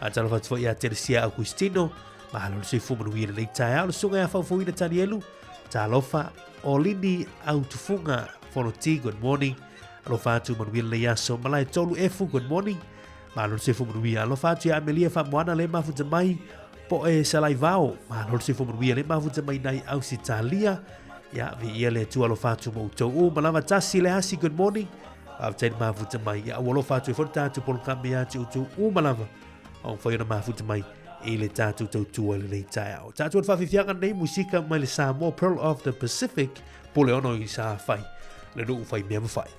Faatalofa atu foi ia Teresia Augustino, malo le soifua manuia lenei taeao. Le susuga ia Faufauina Tanielu, talofa. Olini Autufunga, Fonoti, good morning. Alofa atu manuia lenei aso. Malae Tolu Efu, good morning. Malo le soifua manuia. Alofa atu ia Amelia Faamoana le mafuta mai. Poe Salaivao, malo le soifua manuia le mafuta mai nai Ausitalia. Ia, viia le Atua alofa atu ma outou uma lava. Tasi le asi, good morning. Faafetai le mafuta mai. Ia, ua alofa atu ai foi le tatou polokame ia te outou uma lava. Ua mafai ona mafuta mai i le tatou tautua i lenei taeao. Tatou le faafiafiaga nei musika mai le Samoa Pearl of the Pacific, Puleono i Safai, le nuu fai mea mafai.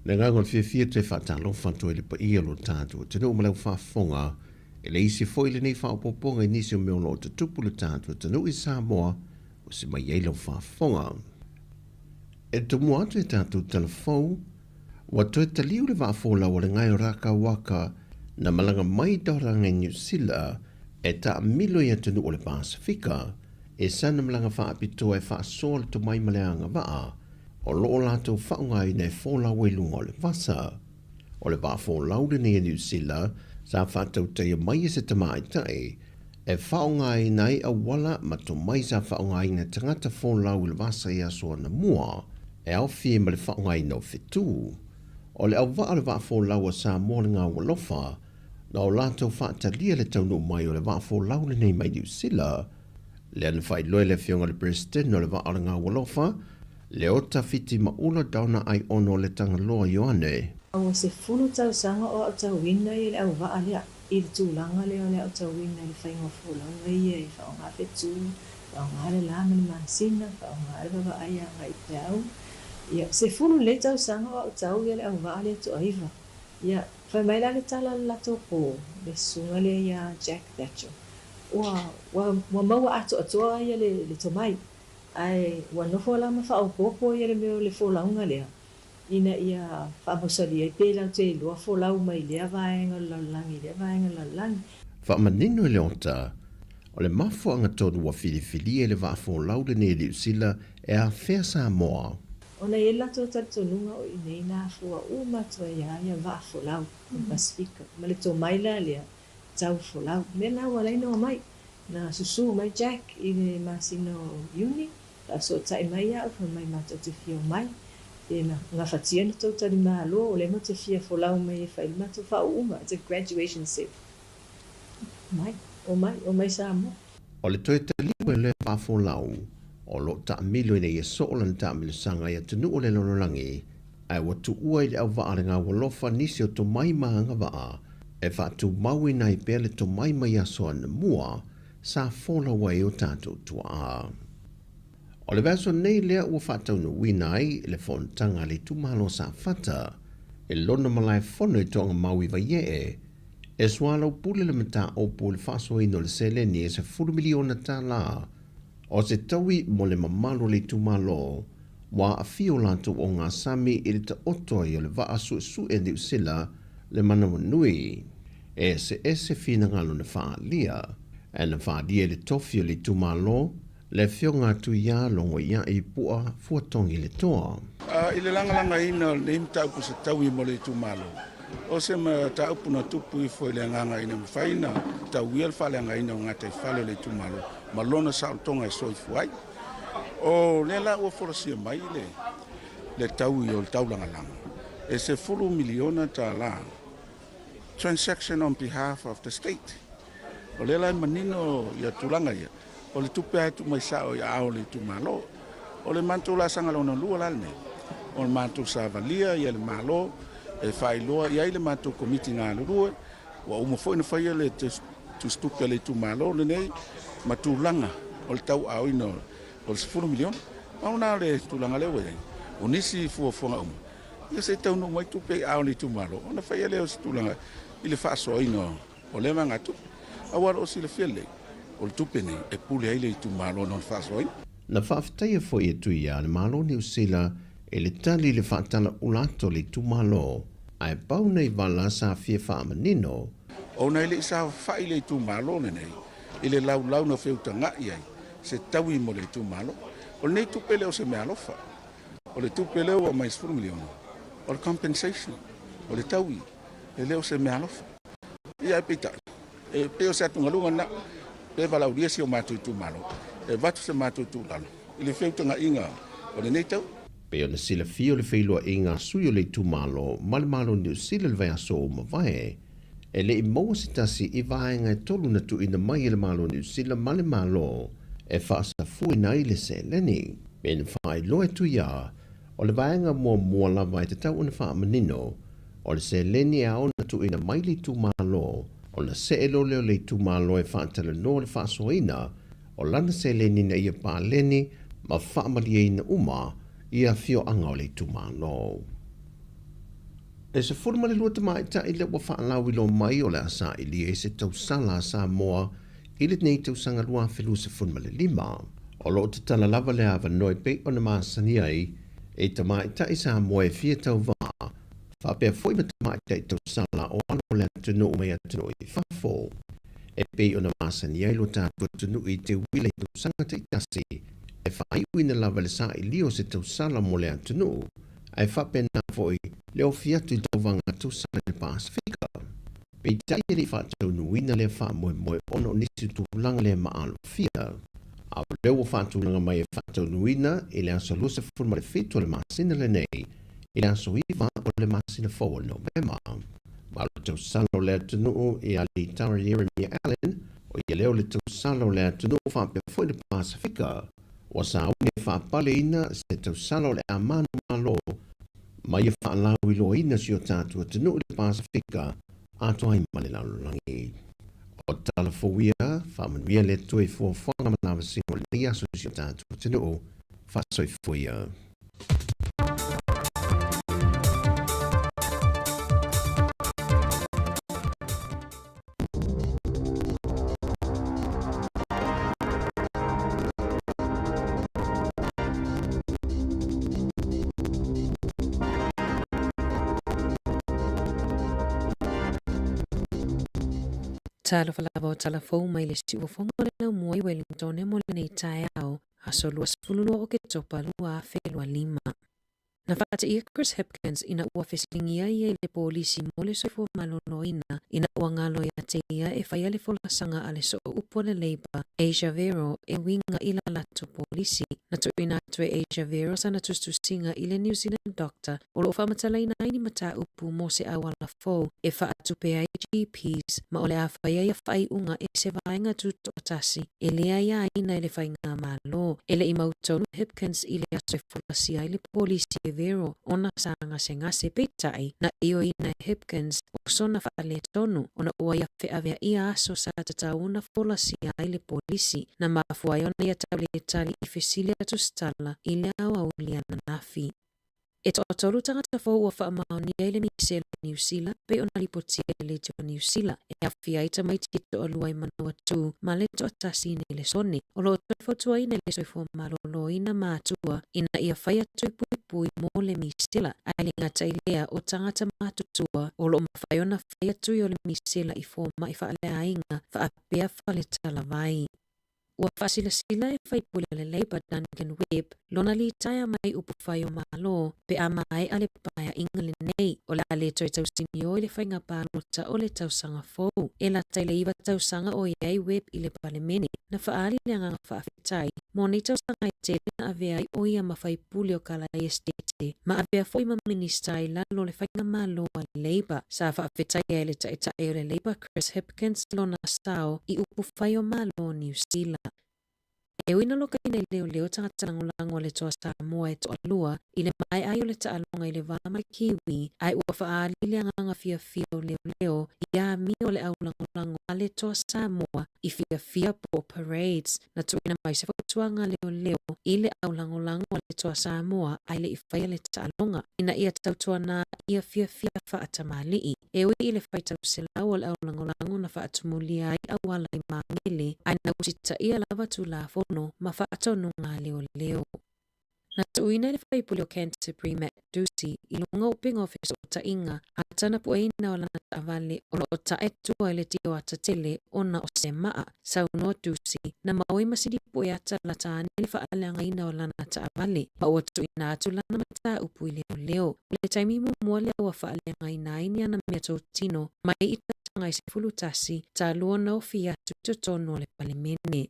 Le agaga o le fiafia toe faatalofa atu ai le paia o lo tatou atunuu ma lau faafofoga e le isi foi lenei faaopoopoga i nisi o mea o lo o tutupu le tatou atunuu i Samoa ua se mai ai lau faafofoga. E tomua atu e tatou tala fou, ua toe taliu le vaa folau a le Ngae o Rakauaka na malaga mai i Tauranga i Niu Sila e taamilo i atunuu o le Pasefika e sana malaga faapitoa e faasoa le tomai ma le agavaa o lo o latou faaaogaina e folau ai luga o le vasa. O le vaa folau lenei a Niu Sila sa faatautaia mai e se tamaitai e faaaogaina ai auala ma tomai sa faaaogaina e tagata folau i le vasa i aso anamua e aofia ai ma le faaaogaina o fetu. O le auvaa o le vaa folau a Samoa le Gaualofa, na o latou faatalia le taunuu mai o le vaa folau lenei mai Niu Sila, lea na faailoa e le Afioga i le Peresetene o le Vaa o le Gaualofa. Leota Fitimaula Donna Aiono le Tagaloa Ioane. Ua 10 tausaga o aotauina ia le auvaa lea i le tulaga lea o le aotauina i le faiga o folauga ia e faaaoga fetu, faaaoga le la ma le masina, faaaoga le vavaai agai i peau. Ia, 10 lelei tausaga o aotau ia le auvaa lea toaiva. Ia, fai mai la le tala a le latou po, le susuga lea ia Jack Thatcher, ua, ua, ua maua atoatoa ia le, le tomai, ae ua nofo la ma faaopoopo ia le mea o le folauga lea, ina ia faamausali ai pe latou te iloa folau mai lea vaega o le lalolagi i lea vaega o le lalolagi. Faamanino e Leota, o le mafuaaga tonu ua filifilia i le vaa folau lenei e Niu Sila e afea Samoa. Ona e i ai le latou talitonuga o i inei na afua uma atu ai lava ia vaa folau o le Pasefika, ma le tomai la lea tau folau. O mea na ua ala ai ona omai. Na susu mai Jack i le masina o Iuni, faasootai mai au, fai mai matou te fia omai, pe na gafatia na tou talimalo, o lea matou te fia folau mai e fai le matou faauuga, it's a graduation ceremony. Omai, omai, omai Samoa. O le toe taliu e lea faafolau, o lo o taamilo ina ia soo lana taamilosaga i atunuu o le lalolagi, ae ua tuua i le auvaa le gaualofa nisi o tomai ma agavaa e faatumauina ai pea le tomai mai aso anamua sa folau ai o tatou tuaa. O le vaiaso nei lea ua faataunuuina ai le fonotaga a le itumalo o Safata i lona malaefono i Toagamau i Vaiee, e soalaupule le mataupu i le faasoaina o le seleni e $10 miliona tala o se taui mo le mamalu o le itumalo ua aafia o latou ogasami i le taoto ai o le vaa suesue Niu Sila le manawanui. E eseese finagalo na faaalia, ae na faaalia i le tofi o le itumalo le Afioga a Tuia Logoia'i Pu'a Fuatogi Le Toa. I le lagalagaina o lenei mataupu se taui mo le itumalo, o se mataupu na tupu ifo i le agaga ina mafai ona tauia le faaleagaina o gataifale o le itumalo ma lona saolotoga e soifua ai. O lea la ua folasia mai le le taui o le taulagalaga e $10 miliona transaction on behalf of the state. O lea la e manino ia tulaga ia, o le tupe lava e tuu mai sao i aao o le itumalo. O le matou laasaga lona lua la lenei, o le matou savalia ia le Malo e faailoa i ai le matou komiti galulue, ua uma foi ona faia le tusitupe a le itumalo lenei ma tulaga o le tauaaoina o le $10 miliona. Pau lena o le tulaga lea ua i ai. O nisi fuafuaga uma, ia se i taunuu mai tupe i aao o le itumalo ona faia lea o se tulaga i le faasoaina o lea vaegatupe. Aua o lo o silafia lelei, o le tupe nei e pule ai le itumalo i lona faasoaina. Na faafetaia foi e Tuia le Malo o Niu Sila i le tali i le faatalaula atu o le itumalo, ae pau nei vala sa fia faamanino. Ona e le i saofai le itumalo lenei i le laulau na feutaga'i ai se taui mo le itumalo. O lenei tupe le o se meaalofa. O le tupe lea ua aumai e $10 miliona, o le compensation, o le taui, e le o se meaalofa. Ia ae peitai, e pei o se atugaluga lena, pe valaaulia si o matou itumalo, e avatu se matou tuualalo i le feutaga'iga o lenei tau. Pei ona silafia o le feiloaiga a sui o le itumalo ma le Malo o Niu Sila i le vaiaso ua mavae, e le i maua se tasi i vaega e tolu na tuuina mai e le Malo o Niu Sila ma le Malo e faasafuina ai le seleni. Me na faailoa e Tuia, o le vaega muamua lava e tatau ona faamanino, o le seleni e ao ona tuuina mai le itumalo, ona see loa lea o le itumalo e faatalanoa le faasoaina o lana seleni ina ia paleni ma faamalieina uma i afioaga o le itumalo. E 12 tamaitai lea ua faalauiloa mai o le a sailia i se tausala a Samoa i lenei tausaga 2025. O lo o tatala lava le avanoa e pei ona masani ai i tamaitai Samoa e fia tauva, faapea foi ma tamaitai tausala o alo o le atunuu mai atunuu i fafo, e pei ona masani ai lo tatou atunuu i te uila i tausaga taitasi e faaiuina lava le sailia o se tausala mo le atunuu, ae faapena foi le ofi atu i tauvaga tausala i le Pasefika. Peitai e le i faataunuuina lea faamoemoe ona o nisi tulaga le maalofia, a o lea ua faatulaga mai e faataunuuina i le aso 27 o le masina lenei i le aso 9 o le masina fou o Novema. Ma o le tausala o le atunuu ia Litara Yeremia Allen, o ia lea o le tausala o le atunuu faapea foi le Pasefika. Ua sauni e faapaleina se tausala o le a manumalo ma ia faalauiloaina si o tatou atunuu i le Pasefika atoa ai ma le lalolagi. O tala fou ia, faamanuia le Atua i fuafuaga ma lavasiga o lenei aso i si o tatou atunuu. Faasoifua ia. Talofa lava o tala fou mai le siufofoga o le laumua i Wellington mo lenei taeao, aso 22 Oketopa 2025. Na faateia Chris Hipkins ina ua fesiligia ia i le polisi mo le soifua maloloina ina ua galo ia te ia e faia le folasaga a le sooupu a le Labour, Asia Vero, e uiga i la latou polisi. Na tuuina atu e Asia Vero sana tusitusiga i le New Zealand Doctor o lo o faamatalaina ai ni mataupu mo se auala fou e faatupe ai GPs ma o le a faia ia faaiuga e se vaega tutoatasi e le aiaina e le faigamalo. E le i mautonu Hipkins i le aso e folasia ai le polisi e Vero ona sa gasegase, peitai, na ioeina e Hipkins o sona faaletonu ona ua ia feaveaia aso sa tatau ona folasia ai le polisi, na mafua ai ona ia tauletali i fesili a Tusitala i le aoauli ananafi. E toatolu tagata fou ua faamaonia i le misela i Niu Sila, pei ona lipotia e le Leitio Niu Sila, e aofia ai tamaiti e toalua i Manawatū ma le toatasi i Nelesone. O lo o toe fautuaina e le Soifua Maloloina matua ina ia fai atu i puipui mo le misela, ae le gata i lea o tagata matutua o lo o mafai ona fai atu i o le misela i fomai faaleaiga faapea faletalavai. Ua faasilasila e faipule o le Labour Duncan Webb lona litaea mai upufai o Malo pe a maea le paeaiga lenei, o le a le toe tausinio i le faiga palota o le tausaga fou. E lata i le 9 tausaga o i ai Webb i le Palemene, na faaali le agaga faafetai mo nei tausaga e tele na avea ai o ia ma faipule o Kalae Esetete ma avea foi ma Minisita i lalo o le faigamalo a le Labour. Sa faafetaia e le Taitai o le Labour Chris Hipkins lona sao i upufai o Malo o Niu Sila. E ui na lokaina i leoleo tagata lagolago a le Toa Samoa e toalua i le maea ai o le taaloga i le va ma le Kiwi, ae ua faaali le agaga fiafia o leoleo i amio o le au lagolago a le Toa Samoa i fiafia po o parades. Na tuuina mai se fautuaga a leoleo i le au lagolago a le Toa Samoa ae le i faia le taaloga, ina ia tautuana ia fiafia faatamalii. E ui i le faitau selau o le aulagolago na faatumulia ai auala i Magele, ae na usitaia lava Tulafono ma faatonuga a leoleo. Na tuuina e le faipule o Canterbury Matt Doocey i luga o upega o fesootaiga a tana pueina o lana taavale o lo o tae tua i le tio ata tele ona o se maa. Saunoa Doocey, na maui ma sili pue ata la tāne le faaleagaina o lana taavale, ma ua tuuina atu lana mataupu i leoleo. O le taimi muamua lea ua faaleagaina ai ni ana meatotino mai i tausaga e 11 talua na ofi atu i totonu o le Palemene.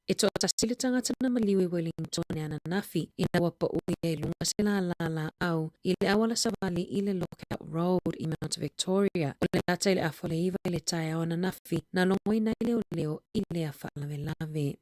E toatasi le tagata na maliu i Wellington e ananafi ina ua pau ia i luga se lālā lāʻau i le auala savali i le Lookout Road i Mount Victoria. O le lata i le afa o le 9 i le taeao ananafi na logoina ai leoleo i lea faalavelave.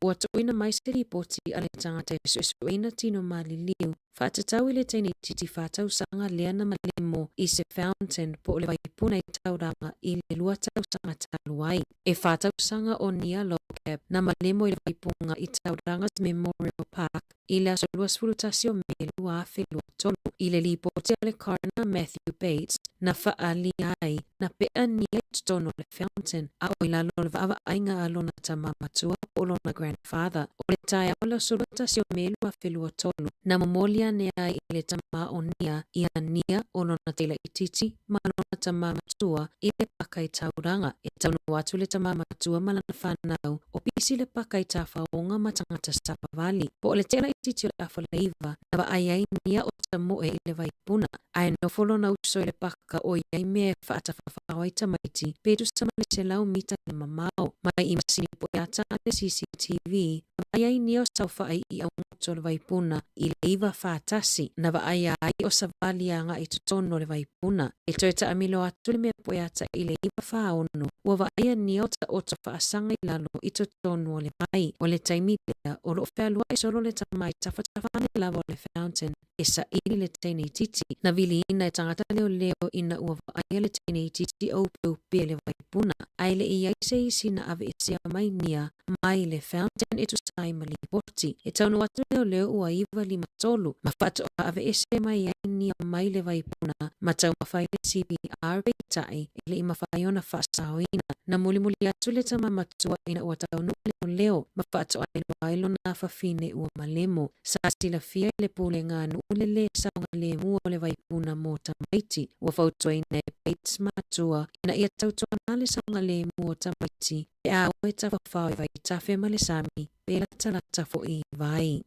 Ua tuuina mai se lipoti a le tagata e suesueina tino maliliu faatatau i le teine itiiti faatausaga lea na malemo i se fountain po o le vaipuna i Tauranga i le 2 tausaga talu ai. E fa tausaga o Nia Lockhap na malemo i le vaipunga i Tauranga's Memorial Park i le aso 21 o Me 2023. I le lipoti a le Coroner Matthew Bates na faaalia ai na pea Nia i totonu o le fountain a o i lalo o le vaavaaiga a lona tama matua po o lona grandfather. O le taeao o le aso 21 o Me 2023, na momoli ane ai i le tama o Nia ia Nia o lona teila itiiti ma lona tama matua i le paka i Tauranga. E taunu atu le tama matua ma lana whanau o pisi le paka i Tawhaonga ma tangata savavali. Po o le tela itiiti o le afa leiva, na vaai ai nia o Tamoe i le vaipuna, ae nofo lona uso i le paka o iai mea e faatafafao ai tamaiti pe tusa ma le 100 mita le mamao. Mai i masini poe ata a le CCTV, na vaai ai nia o saofai i augoto o le vaipuna i le 9:40. 941, na vaaia ai o savali agai i totonu o le vaipuna. E toe taamilo atu le mea poeata i le 9:46, ua vaaia nia o taoto faasaga i lalo i totonu o le vai. O le taimi lea, o lo o fealuai solo le tama i tafatafa ane lava o le fountain e saili le teine itiiti. Na viliina e tagata leoleo ina ua vaaia le teine itiiti o upeupea i le vaipuna, ae le i ai se isi na aveesea mai nia mai le fountain e tusa ai ma lipoti. E taunuu atu leoleo ua 9:53 ma faatoa aveese mai ai nia mai le vaipuna ma taumafa ai le CPR peitai e le i mafai ona faasaoina. Na mulimuli atu le tama matua ina ua taunuu leoleo ma faatoa iloa ai lona afafine ua malemo. Sa silafia i le pulega a nuu le lē saogalemu o le vaipuna mo tamaiti. Ua fautuaina e Bates matua ina ia tautuana le saogalemu o tamaiti pe a o e tafafao i vaitafe ma le sami pe latalata foi i vai.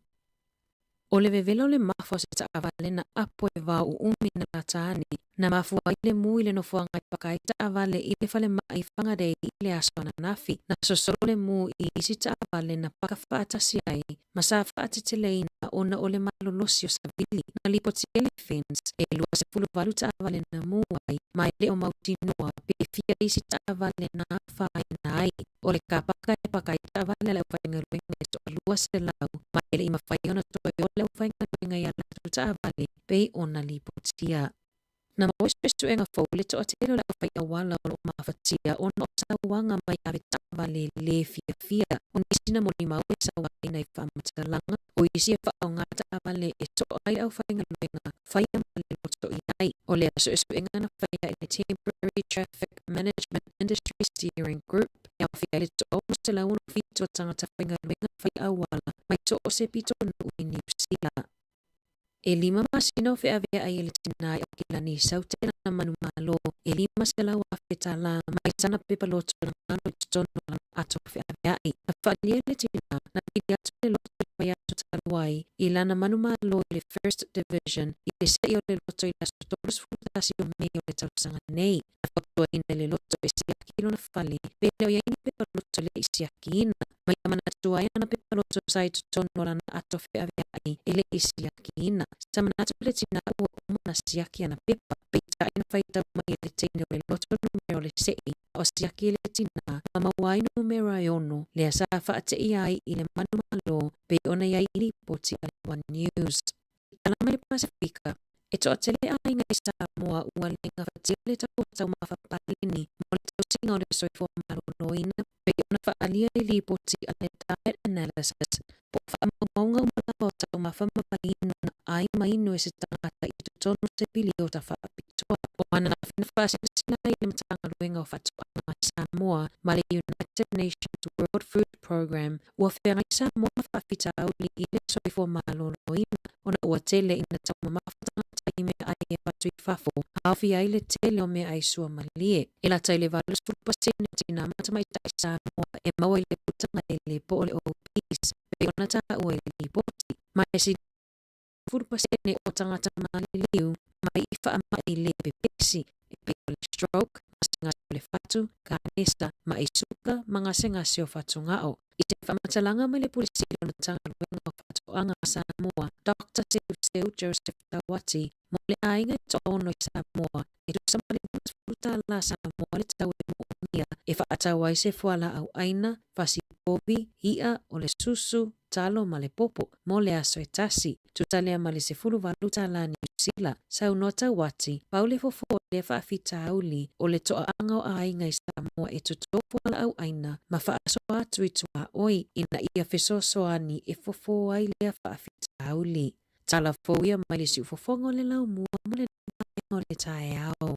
O le vevela o le mafa o se taavale na apo e vao uumi na lata ane, na mafua ai le mu i le nofoaga e paka ai taavale i le falemai i Whangarei i le aso ananafi. Na sosolo le mu i isi taavale na paka faatasi ai ma sa faateteleina ona o le malolosi o savili. Na lipotia le FENS e 28 taavale na mu ai, ma e le o mautinoa pe fia isi taavale na afaina ai. O le kapaka e paka ai taavale a le aufaigaluega e toalua selau, ma e le i mafai ona toe o le aufaigaluega i a latou taavale pei ona lipotia. Na maua i suesuega fou le toatele o le aufaiauala o lo o mafatia ona o sauaga mai avetaavale lē fiafia. O nisi na molimau e sauaina i faamatalaga, o isi e faaaoga taavale e toa ai le aufaigaluega faia ma le loto i ai. O lea suesuega na faia e le Temporary Traffic Management Industry Steering Group e aofia ai le 667 o tagata faigaluega fai auala mai so o se pito nuu i Niu Sila. E lima masina o feaveai e le tinā i Aukilani i Saute lana manumalo e $500,000 tālā mai sana pepa loto na ngalo i totonu o lana ato feaveai. Na faaalia e le tinā, na pili atu le loto i le vaiaso talu ai i lana manumalo i le First Division i le se'i o le loto i le aso 31 o Mei o le tausaga nei. Na fautuaina e le loto e siaki lona fale pe le o i ai ni pepa loto e le i siakiina. Ma ia manatua ai ana pepa loto sa i totonu o lana ato feaveai e le i siakiina. Sa manatu le tinā ua uma ona siaki ana pepa, peitai na faitau mai e le teine o le loto numera o le se'i a o siaki e le tinā ma maua ai numera e ono lea sa faateia ai i le manumalo pei ona i ai i lipoti a le One News. I tala mai le Pasefika, e toatele aiga i Samoa ua le gafatia le tau o taumafa paleni mo le tausiga o le soifua maloloina pei ona faaalia i lipoti a le Diet Analysis po o faamaumauga uma lava o taumafa ma vaiinu na ai ma inu e se tagata i totonu o se piliota faapitoa. O ananafi na faasilasila ai le Matagaluega o Faatoaga a Samoa ma le United Nations World Food Programme Ua feagai Samoa ma faafitauli i le soifua maloloina ona ua tele ina taumamafa tagata i meaai e avatu i fafo, aofia ai le tele o meaai suamalie. E lata i le 80% o tinā ma tamaitai Samoa e maua i le putagaele po o le OPs, pei ona taua i le lipoti. Ma e 10% o tagata maliliu mai i faamai le pepesi, e pei o le stroke, gasegase o le fatu, kanesa, maʻi suka ma gasegase o fatugao. I se faamatalaga mai le Pule Sili o le Matagaluega o Faatoaga a Samoa, Doctor Seuseu Joseph Tauati, mo le aiga e toaono i Samoa, e tusa ma le $50 tālā Samoa le tau e moomia e faatau ai se fualaau ʻaina, fasi povi, iʻa, o le susu, talo ma le popo mo le aso e tasi. Tusa lea ma le 18 tālā Niu Sila, saunoa Tauati, pau le fofo o lea faafitauli o le toaaga o aiga i Samoa e totō fualaau ʻaina ma faasoa atu i tuaoi ina ia fesoasoani e fofo ai lea faafitauli. Tala fou ia mai le siufofoga o le laumua mo le vaega o le taeao.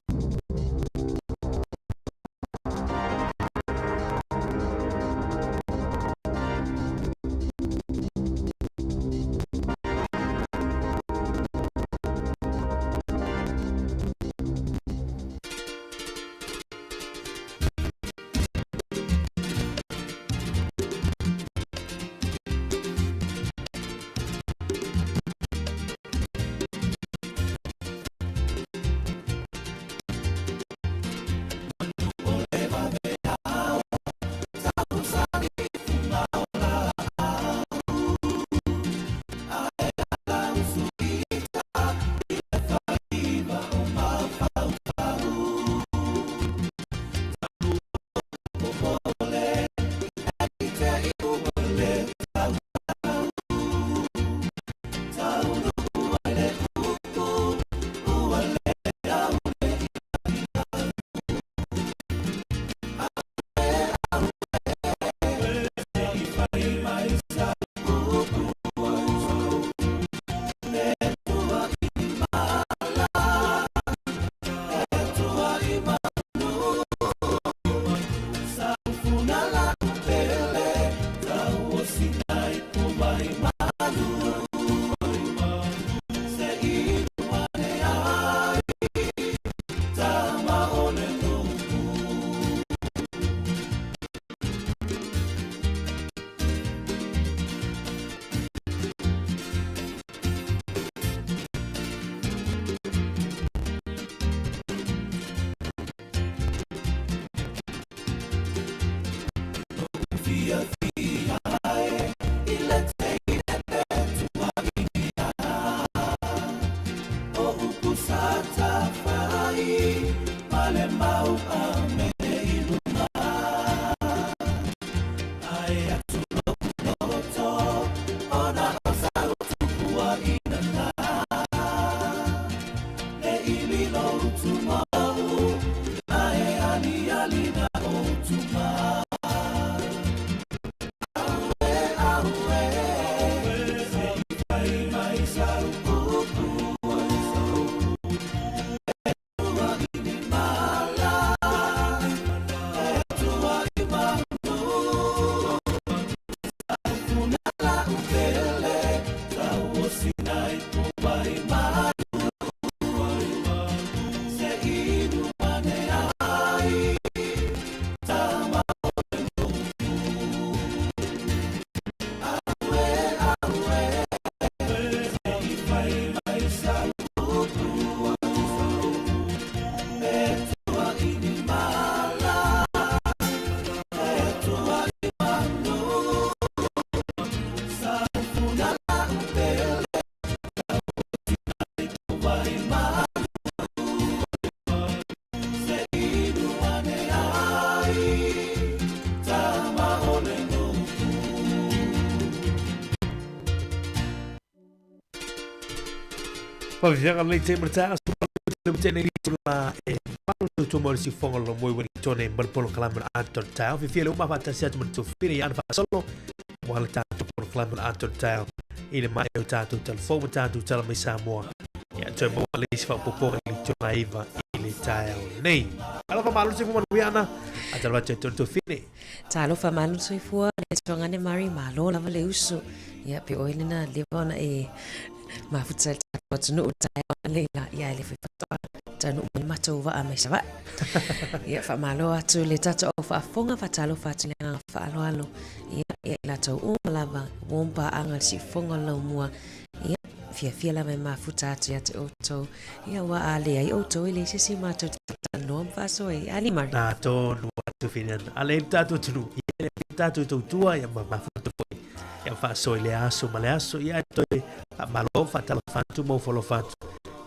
Faafefaga lenei taimi o le taeao, le tele i tula e malu tutu mo le sifoga lo moi Wellington ma le polokalame o le ata o le taeao. Fiafia le uma faatasi atu ma le tofine i ana faasolo aua le tatou polokalame o le ata o le taeao i le mae o tatou talafou ma tatou tala mai Samoa. Ia toe maua le isi faaopoopoga i le itula 9 i le taeao nei. Alofa malo le soifua manuia ana, a talofa atu ia te oe le tofine. Talofa malo le soifua le tuagane Mari, malo lava le uso. Ia pe oe lena leva ona e mafuta i le tatou atunuu taeao nei la, ia e le fai faatoa taunuu mai le matou vaa mai Savaii. Ia faamalo atu le tatou au faafofoga, faatalofa atu i le agaga faaaloalo. Ia ia i latou uma lava, warm paaga le siufofoga o le laumua. Ia, fiafia lava e mafuta atu ia te outou. Ia, aua a leai outou e leai se isi matou te talanoa ma faasoa ai. Ali Mari. Nā tonu atu Finiana. A leai le tatou atunuu, ia e leai tatou e tautua ia ma mafuta foi. Ia faasoa i le aso ma le aso, ia e toe faamalo, faatalofa atu ma ofo alofa atu.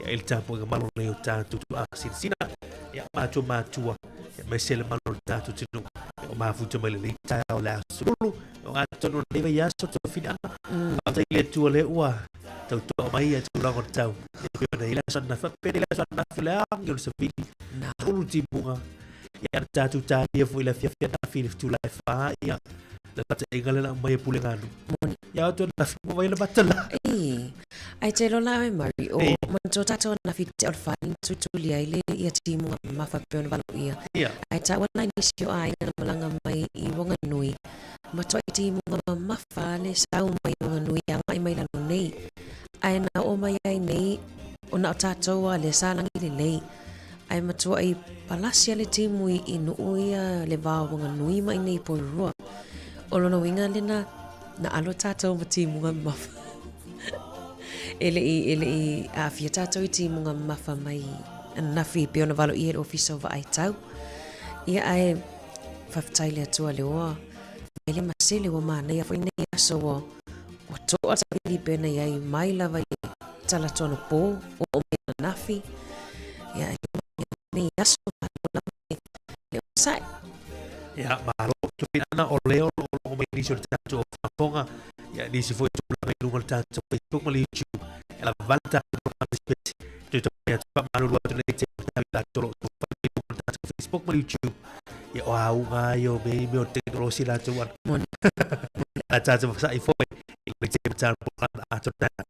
Ia i le tapuaiga malu nei o tatou tuaasinasina, ia matua matua, ia aemaise le malu o le tatou atunuu. Ia o mafuta mai lenei taeao le aso lulu. O atonu o lenei vaiaso Finiana. Faafetai i le Atua lea ua tautoa mai ia tulaga o le tau. E pei ona i le aso ananafi, faapea i le aso ananafi o le agi o le savili, ulu timuga. Ia na tatou talia foi i le afiafi ananafi i le fetu la e whā, ia, le lataʻiga lea na aumai e Puleganu. Ia atu ananafi ua vai le mata la. Ei, ai te lola oe Mari, o manatua tatou ananafi te o le whā ni tutuli ai le ia timuga mamafa pei ona valo ia. Ai taua la i nisi o aiga na malaga mai i Wanganui, matuai timuga mamafa le sau mai Wanganui agai mai lalo nei. Ae na oo mai ai nei ona o tatou a lea sa lagi lelei. Ae matuai palasi a le timu i nuu ia le va o Wanganui ma inei i Porirua. O lona uiga lena na alo tatou ma timuga mamafa. E le i, e le i aafia tatou i timuga mamafa mai ananafi pei ona valoia e le Ofisa o Vaai Tau. Ia ae faafetai i le Atua le oa mai le masele ua manaia foi nei aso ua ua toa savili pei ona i ai mai lava i le talaatu anapo oo mai ananafi. Ia ae nei aso malo lava le onosai. Ia, malo Tuiana o lea o lo o logo mai nisi o le tatou faafofoga, ia nisi foi tulaga i luga o le tatou Facebook ma le YouTube. E lava le tatou polokalame spesi. Toe taumafai atu faamalulu atu nei te tau i latou o lo o taumafai mai i luga o le tatou Facebook ma le YouTube. Ia o auga ia o mea i mea o tekonolosi latou ana. Moni. A tatou fasa'i foi i le te tatou polokalame atoa.